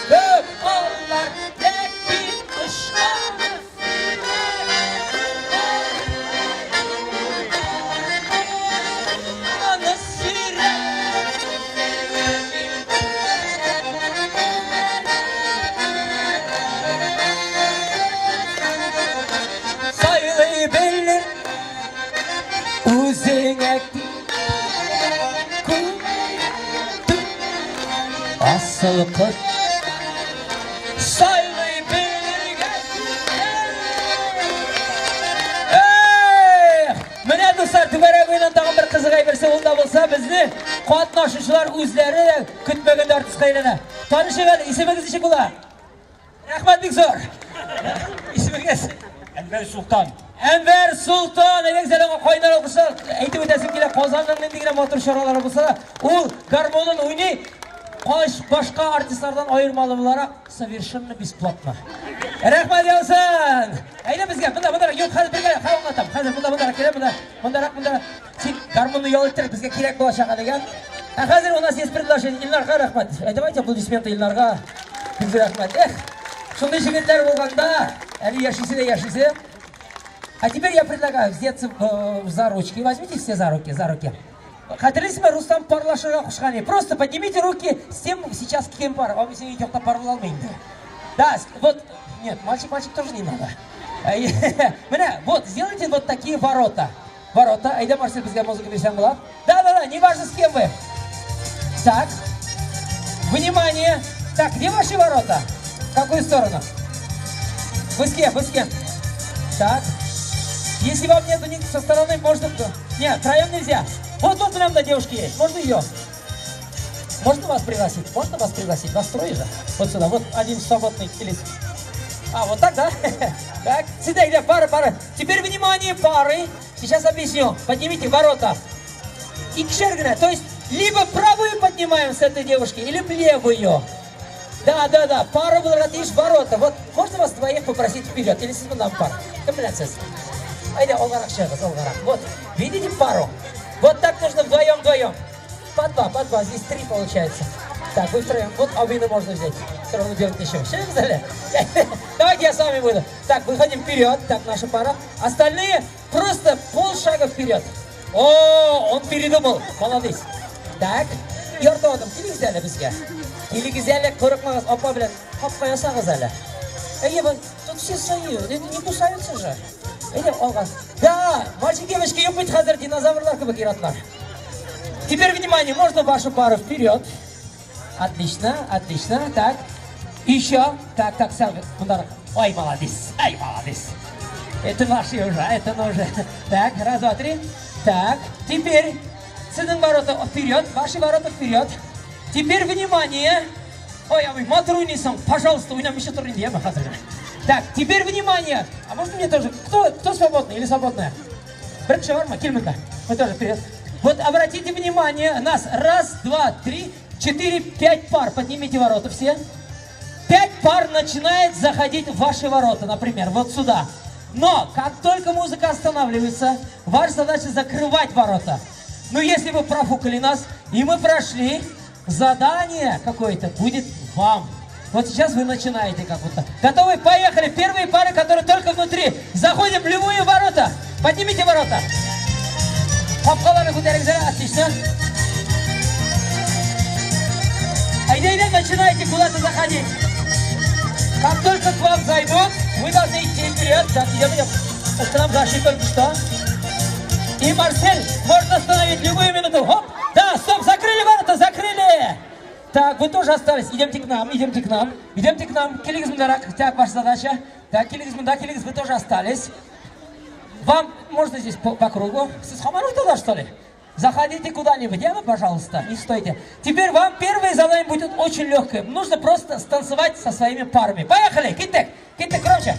күп алар, ләкин тычканы Аны сирәк. Сайлый белер үзеңә күп асыл кош. Сайлый белергә. Эх! Менә, дуслар, түгәрәк уенның тагын бер кызык әйберсе ул да булса, безне катнашучылар үзләре дә көтмәгәндә артистка әйләнә. Танышыйк әле, исемегез ничек була? Рәхмәт бик зур. Исемегез? Әнвәр Султан. Әнвәр Султан, әйдәгез әле аңа кайнар алкышлар. Әйтеп үтәсем килә, Казанның нинди генә матур чаралары булса да, ул гармонын уйный, каш башка артистлардан аермалы буларак, совершенно бесплатно. Рәхмәт яусын! Әйдә безгә, монда, монда, юк, хәзер бергә, хәзер аңлатам. Хәзер монда, монда килә, монда, мондарак, монда. Син гармонны ял иттер, безгә кирәк булачак әле, я? Ә хәзер у нас есть предложение. Илнарга рәхмәт. Ә давайте аплодисменты Илнарга. Бик зур рәхмәт. Эх, шундый җегетләр булганда, әле яшисе дә яшисе. А теперь я предлагаю взяться за ручки. Возьмите все за руки, за руки. Хәтерлисезме, Рустам парлашырга кушкан иде. Просто поднимите руки с тем, сейчас с кем пара. Вам син якта пар була алмый инде. Да, вот, нет, мальчик, мальчик тоже не надо. Менә, вот, сделайте вот такие ворота. Ворота. Әйдә, Марсель, безгә музыка бирсәң була. Да, да, да, не важно, с кем вы. Так. Внимание. Так, где ваши ворота? В какую сторону? Вы с кем? Вы с кем? Так. Если вам нету ни со стороны, можно... Нет, втроем нельзя. Вот тут прям до девушки есть. Можно ее? Можно вас пригласить? Можно вас пригласить? Вас трое же? Вот сюда. Вот один свободный. Или... А, вот так, да? Так, сюда, где пара, пара. Теперь внимание, пары. Сейчас объясню. Поднимите ворота. Икшәр генә. То есть, либо правую поднимаем с этой девушки, или левую. Да, да, да. Пара булырга тиеш ворота. Вот, можно вас двоих попросить вперед? Или сез моннан пар? Кем белән сез? Әйдә, алгарак чыгыгыз, алгарак. Вот, видите пару? Вот так нужно вдвоем, вдвоем. По два, по два. Здесь три получается. Так, вы втроем. Вот абыйны можно взять. Все равно делать нечего. Все взяли? Давайте я с вами буду. Так, выходим вперед. Так, наша пара. Остальные просто полшага вперед. О, он передумал. Молодец. Так, ярты адым. Килегез әле безгә. Килегез әле, курыкмагыз, апа белән капка ясагыз әле. Әйе, тут все свои, не кусаются же. Әйдә, алга. Да, мальчик, девочки, юк бит хәзер динозаврлар кебек ир-атлар. Теперь, внимание, можно вашу пару вперед. Отлично, отлично. Так, еще. Так, так, сәл, мондарак. Ой, молодец, ай, молодец. Это наши уже, это уже. Так, раз, два, три. Так, теперь сезнең ворота вперед, ваши ворота вперед. Теперь внимание. Ой, абый, матур уйныйсың, пожалуйста, уйнамыйча тор инде, яме хәзер. Так, теперь внимание. А можно мне тоже? Кто свободный или свободная? Бер кеше бармы? Кил монда. Мы тоже вперед. Вот обратите внимание, нас раз, два, три, четыре, пять пар. Поднимите ворота все. Пять пар начинает заходить в ваши ворота, например, вот сюда. Но как только музыка останавливается, ваша задача закрывать ворота. Но если вы профукали нас, и мы прошли, задание какое-то будет вам. Вот сейчас вы начинаете как будто. Готовы? Поехали! Первые пары, которые только внутри. Заходим в любые ворота. Поднимите ворота. Капкаларны күтәрегез, отлично. Әйдә, әйдә, начинайте куда-то заходить. Как только к вам зайдут, вы должны идти вперед. Так, идем, идем. К нам зашли только что. И Марсель можно остановить любую минуту. Хоп! Да, стоп, закрыли ворота, закрыли! Так, вы тоже остались. Идемте к нам, идемте к нам. Идемте к нам. Килегез мондарак. Так, ваша задача. Так, килегез монда, килегез, вы тоже остались. Вам можно здесь по кругу? Сез һаман туда, что ли? Заходите куда-нибудь, яме, пожалуйста, не стойте. Теперь вам первое задание будет очень легкое. Нужно просто станцевать со своими парами. Поехали! Киттек! Киттек, громче!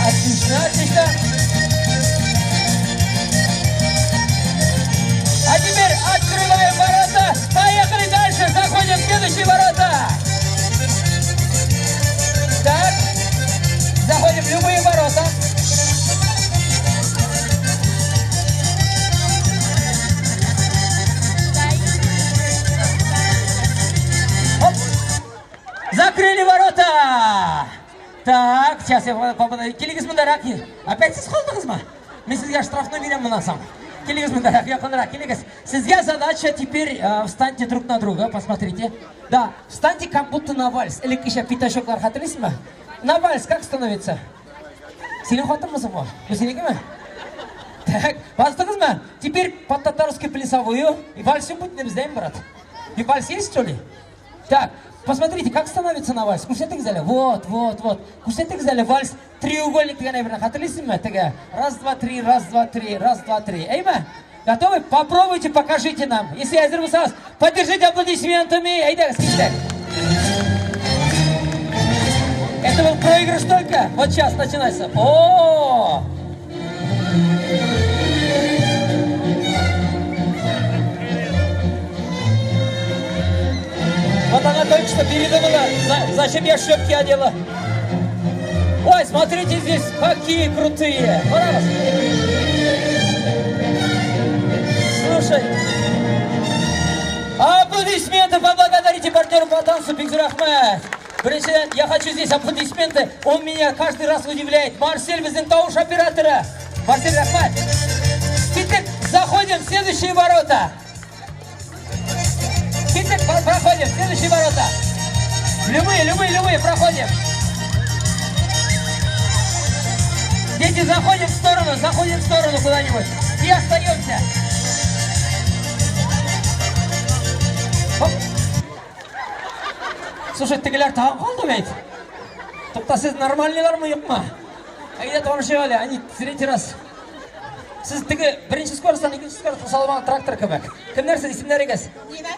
Отлично, отлично. А теперь открываем ворота. Поехали дальше. Заходим в следующие ворота. Так. Заходим в любые ворота. Так, сейчас я попытаюсь. Килегез мондарак. Опять сез калдыгызмы? Мин сезгә штрафны бирәм моннан соң. Килегез мондарак, якынрак, килегез. Сезгә задача теперь встаньте друг на друга, посмотрите. Да, встаньте как будто на вальс. Элеккечә пятачоклар хәтерлисезме? На вальс как становится? Синең хатынмы соң бу? Бу синекеме? Так, бастыгызмы? Теперь под татарский плясовую. И вальс будет бездәме, брат? И вальс есть, что ли? Так, посмотрите, как становится на вальс. Күрсәтегез әле. Вот, вот, вот. Күрсәтегез әле вальс треугольник дигән әйберне хәтерлисезме? Теге. Раз, два, три, раз, два, три, раз, два, три. Әйме? Готовы? Попробуйте, покажите нам. Если әзер булсагыз, поддержите аплодисментами. Әйдәгез, киттек. Это был проигрыш только. Вот сейчас начинается. О! Вот она только что передумала, зачем я шлепки одела. Ой, смотрите здесь, какие крутые. Раз. Слушай. Аплодисменты, поблагодарите партнеру по танцу Бик зур рәхмәт. Беренчедән, я хочу здесь аплодисменты. Он меня каждый раз удивляет. Марсель безнең тавыш операторы. Марсель, рәхмәт. Киттек, заходим в следующие ворота. Киттек, проходим, следующие ворота. Любые, любые, любые, проходим. Дети, заходим в сторону, заходим в сторону куда-нибудь. И остаемся. Хоп. Слушай, тегеләр тагын калды бит. Тукта, сез нормальныйлармы, юкмы? Әйдә танышыйк әле, они третий раз. Сез теге беренче скоростьтан икенче скоростька салмаган трактор кебек. Кемнәр сез, исемнәрегез? Нина.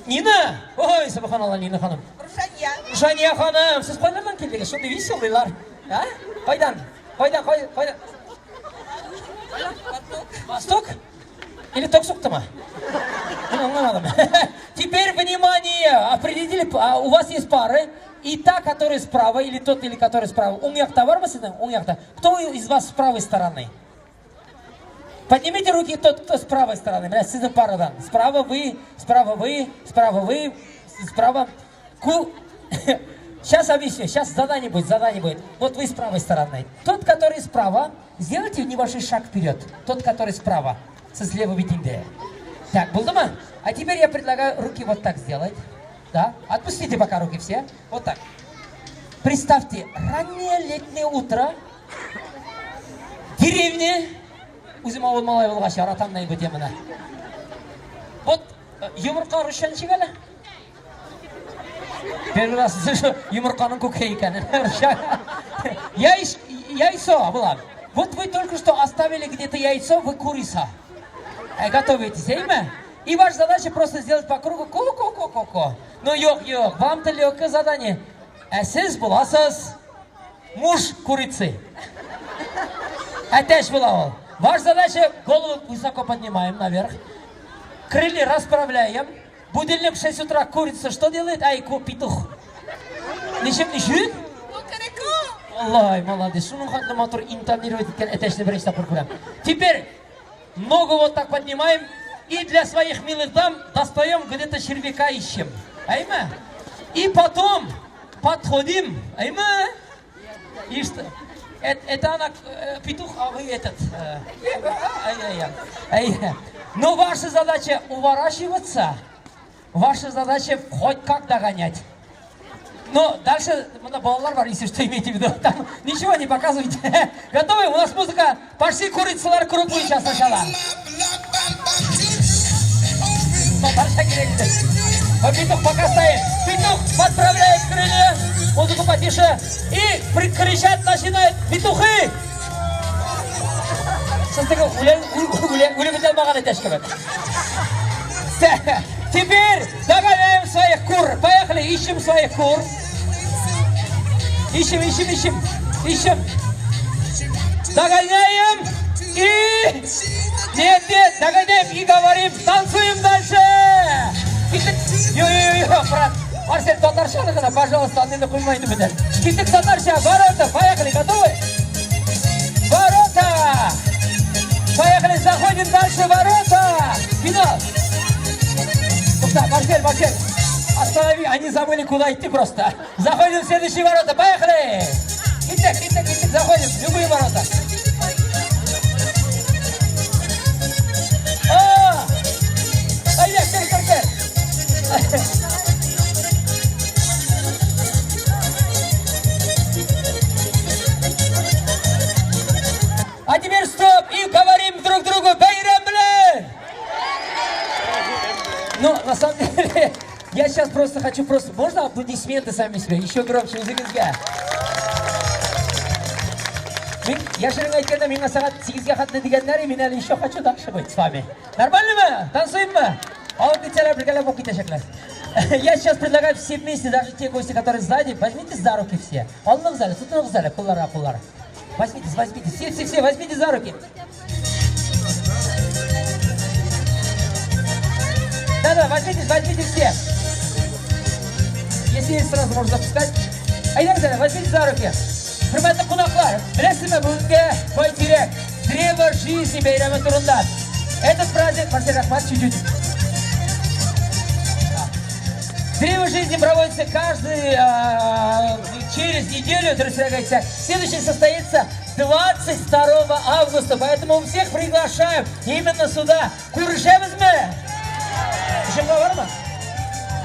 Нина! Ой, субханалла, Нина ханым. Рушания. Рушания ханым, сез кайлардан килдегез? Шундый веселыйлар. А? Кайдан? Кайдан, кайдан, кайдан? Восток? Или ток суктымы? Мин аңламадым. Теперь внимание! Определили, а, у вас есть пары, и та, которая справа, или тот, или который справа. Уң якта бармы сезнең? Уң якта. Кто из вас с правой стороны? Поднимите руки тот, кто с правой стороны. Менә сезнең парадан. Справа вы, справа вы, справа вы, справа. Ку... Сейчас объясню, сейчас задание будет, задание будет. Вот вы с правой стороны. Тот, который справа, сделайте небольшой шаг вперед. Тот, который справа, со слева битендә. Так, булдымы? А теперь я предлагаю руки вот так сделать. Да? Отпустите пока руки все. Вот так. Представьте, раннее летнее утро, деревне, үзем авыл малае булгач, яратам бу теманы. Вот йомырка русча ничек әле? Первый раз слышу йомырканың күкәй икәнен. Яйцо була. Вот вы только что оставили где-то яйцо, вы курица. Готовитесь, әйме? И ваша задача просто сделать по кругу ку-ку-ку-ку-ку. Ну, юк, юк, вам-то легкое задание. Ә сез буласыз муж курицы. Әтәч була ул. Ваша задача голову высоко поднимаем наверх. Крылья расправляем. Будильник в 6 утра курица что делает? Ай, ку, петух. Ничек, ничек? Аллай, молодец. Шуның хәтле матур интонировать иткән әтәчне беренче тапкыр күрәм. Теперь ногу вот так поднимаем и для своих милых дам достаем где-то червяка ищем. Әйме? И потом подходим. Әйме? И что? Это она петух, а вы этот. Ай-яй-яй. Ай. Но ваша задача уворачиваться. Ваша задача хоть как догонять. Но дальше, монда балалар бар, если что, имейте в виду. Там ничего не показывайте. Готовы? У нас музыка. Пошли курицалар круг сейчас сначала. Татарча кирәк. А петух пока стоит. Петух подправляет крылья. Музыку потише. И кричать начинает. Петухи! Сез теге үлеп бетә алмаган әтәч кебек. Теперь догоняем своих кур. Поехали, ищем своих кур. Ищем, ищем, ищем. Ищем. Догоняем и... Нет, нет, догоняем и говорим, танцуем дальше. Йо-йо-йо, брат. Марсель, татарча гына, пожалуйста, аны куймый инде. Киттек татарча, ворота, поехали, готовы? Ворота! Поехали, заходим дальше, ворота! Финал! Тукта, Марсель, Марсель, останови, они забыли, куда идти просто. Заходим в следующие ворота, поехали! Киттек, киттек, киттек, заходим в любые ворота. А! Әйдә, кер, кер, кер. А теперь стоп и говорим друг другу: бәйрәм белән! Ну, на самом деле, я сейчас просто хочу просто... Можно аплодисменты сами себе? Еще громче үзегезгә. Мин яшерен әйткәндә, миңа сәгать 8-гә хәтле дигәннәр, мин әле еще хочу дальше быть с вами. Нормально мы? Танцуем мы? Алып китсәләр, бергәләп булып китәчәкләр. Я сейчас предлагаю все вместе, даже те гости, которые сзади, возьмите за руки все. Алыныгыз әле, тотыныгыз әле, кулларга куллар. Возьмитесь, возьмите, все, все, все, возьмите за руки. Да-да, возьмитесь, возьмите все. Если есть, сразу можно запускать. Әйдәгез әле, возьмите за руки. Хөрмәтле кунаклар, беләсезме, бүгенге Байтирәк Древо жизни бәйрәме турында. Этот праздник, Марсель, рәхмәт, чуть-чуть. Древо жизни проводится каждый через неделю, друзья, говорится. Следующий состоится 22 августа, поэтому всех приглашаем именно сюда. Күрешәбезме? Җомга бармы?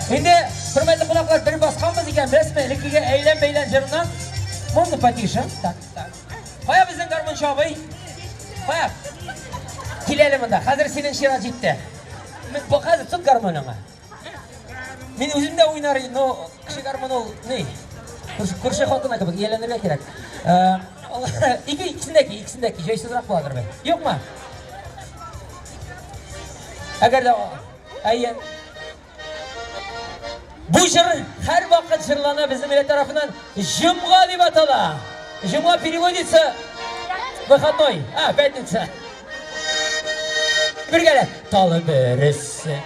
Инде, хөрмәтле кунаклар, бер басканбыз икән, беләсезме, элеккеге әйлән-бәйлән җырыннан. Можно потише? Так, так. Кая безнең гармунчы абый? Кая? Кил әле монда. Хәзер синең чират җитте. Бу хәзер тот гармуныңа. Мин үзем дә уйнар идем, но кеше гармун ул ни? Күрше хатыны кебек ияләнергә кирәк. Ике икесен дә ки, икесен дә ки, җайсызрак буладыр бит. Юкмы? Әгәр дә әйе. Бу җыр һәрвакыт җырлана безнең милләт тарафыннан, җомга дип атала. Җомга переводится выходной, а, пятница. Бергәләп. Тал бөресе,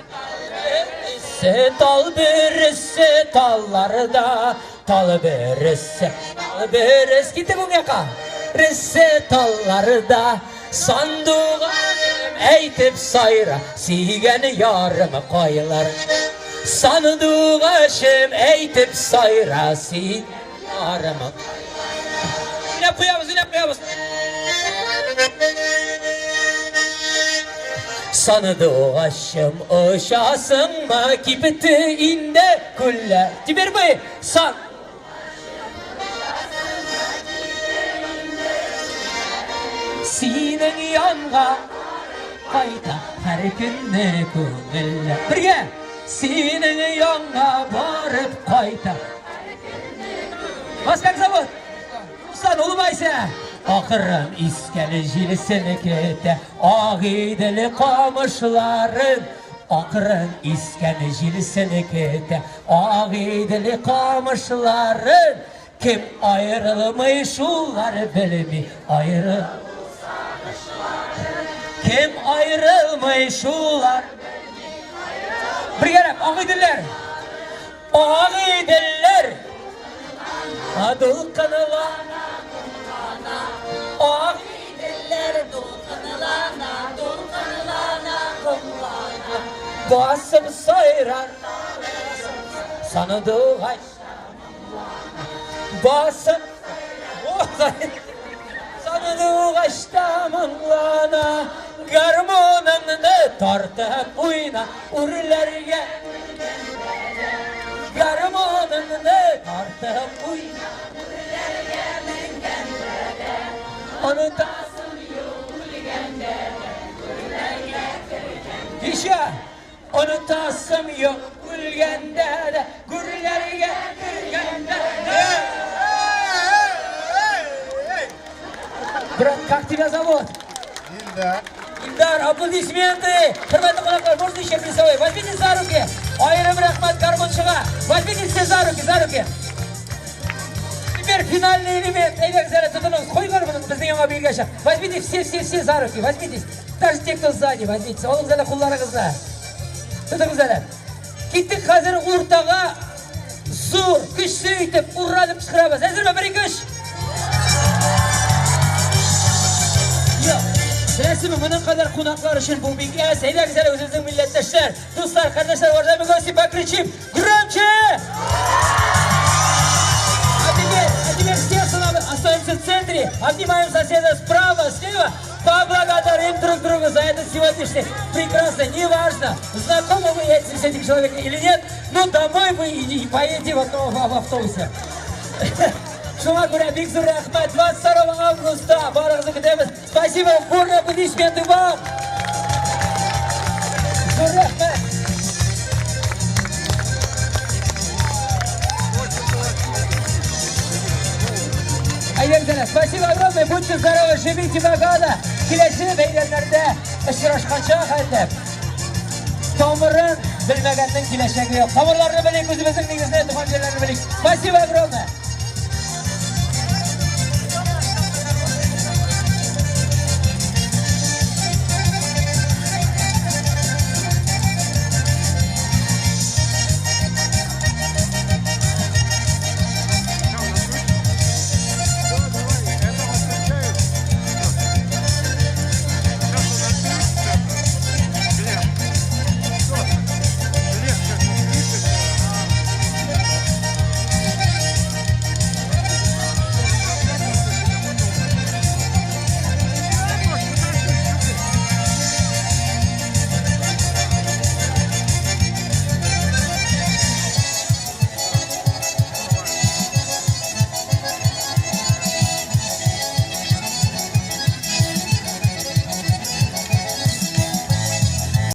тал бөресе, талларда, тал бөресе, тал бөресе. Киттек уң якка. Ресе талларда, сандугачым әйтеп сайра, сөйгән ярым кайлар. Сандугачым әйтеп сайра, сөйгән ярым. Уйнап куябыз, уйнап куябыз. Сандугачым, очасыңмы, кипте инде күлләр. Теперь мы сан Синең янга кайта һәр көнне күңелле. Бергә! Синең янга барып кайта. Вас как зовут? Руслан, улыбайся! Акрын искән җил селкетә Агыйдел камышларын. Акрын искән җил селкетә Агыйдел камышларын. Кем аерылмый, шулар белми аеры. Кем аерылмый, шулар. Бергәләп, Агыйделләр. Агыйделләр. Дулкынлана. Агыйделләр дулкынлана, дулкынлана, комлана. Басып сайрар. Сандугач. Басып сандугачта моңлана, гармуныңны тартып уйна, үрләргә. Гармуныңны тартып уйна, үрләргә менгәндә дә, онытасым юк үлгәндә дә, гүрләргә кергәндә. Еще! Онытасым юк үлгәндә дә, гүрләргә кергәндә дә. Брат, как тебя зовут? Илдар. Илдар, аплодисменты! Хөрмәтле кунаклар, можно еще плясовой? Возьмите за руки! Аерым рәхмәт гармунчыга! Возьмите все за руки, за руки! Теперь финальный элемент. Әйдәгез әле, тотыныгыз. Куй гармунын безнең яңа биргәчә. Возьмите все, все, все за руки. Возьмитесь. Даже те, кто сзади, возьмитесь. Алыгыз әле кулларыгызны. Тотыгыз әле. Киттек хәзер уртага, зур, көчле итеп, ура дип кычкырабыз. Әзерме? Бер, ике, өч. Юк. Беләсезме, моның кадәр кунаклар өчен бу бик әз. Әйдәгез әле, үзебезнең милләттәшләр, дуслар, кардәшләр, уважаемые гости, покричим громче! А теперь все остановимся. сегодняшний прекрасный, неважно, знакомы вы с этим человеком или нет, но домой вы и поедете в одном в автобусе. Шуңа күрә бик зур рәхмәт. 22 августа барыгызны көтәбез. Спасибо, бурные аплодисменты вам. Зур рәхмәт. Әйдәгез, спасибо огромное, будьте здоровы, живите богато. Киләсе бәйрәмнәрдә очрашканча хәтле. Тамырын белмәгәннең киләчәге юк. Тамырларны белик, үзебезнең нигезне, туган җирләрне белик. Спасибо огромное.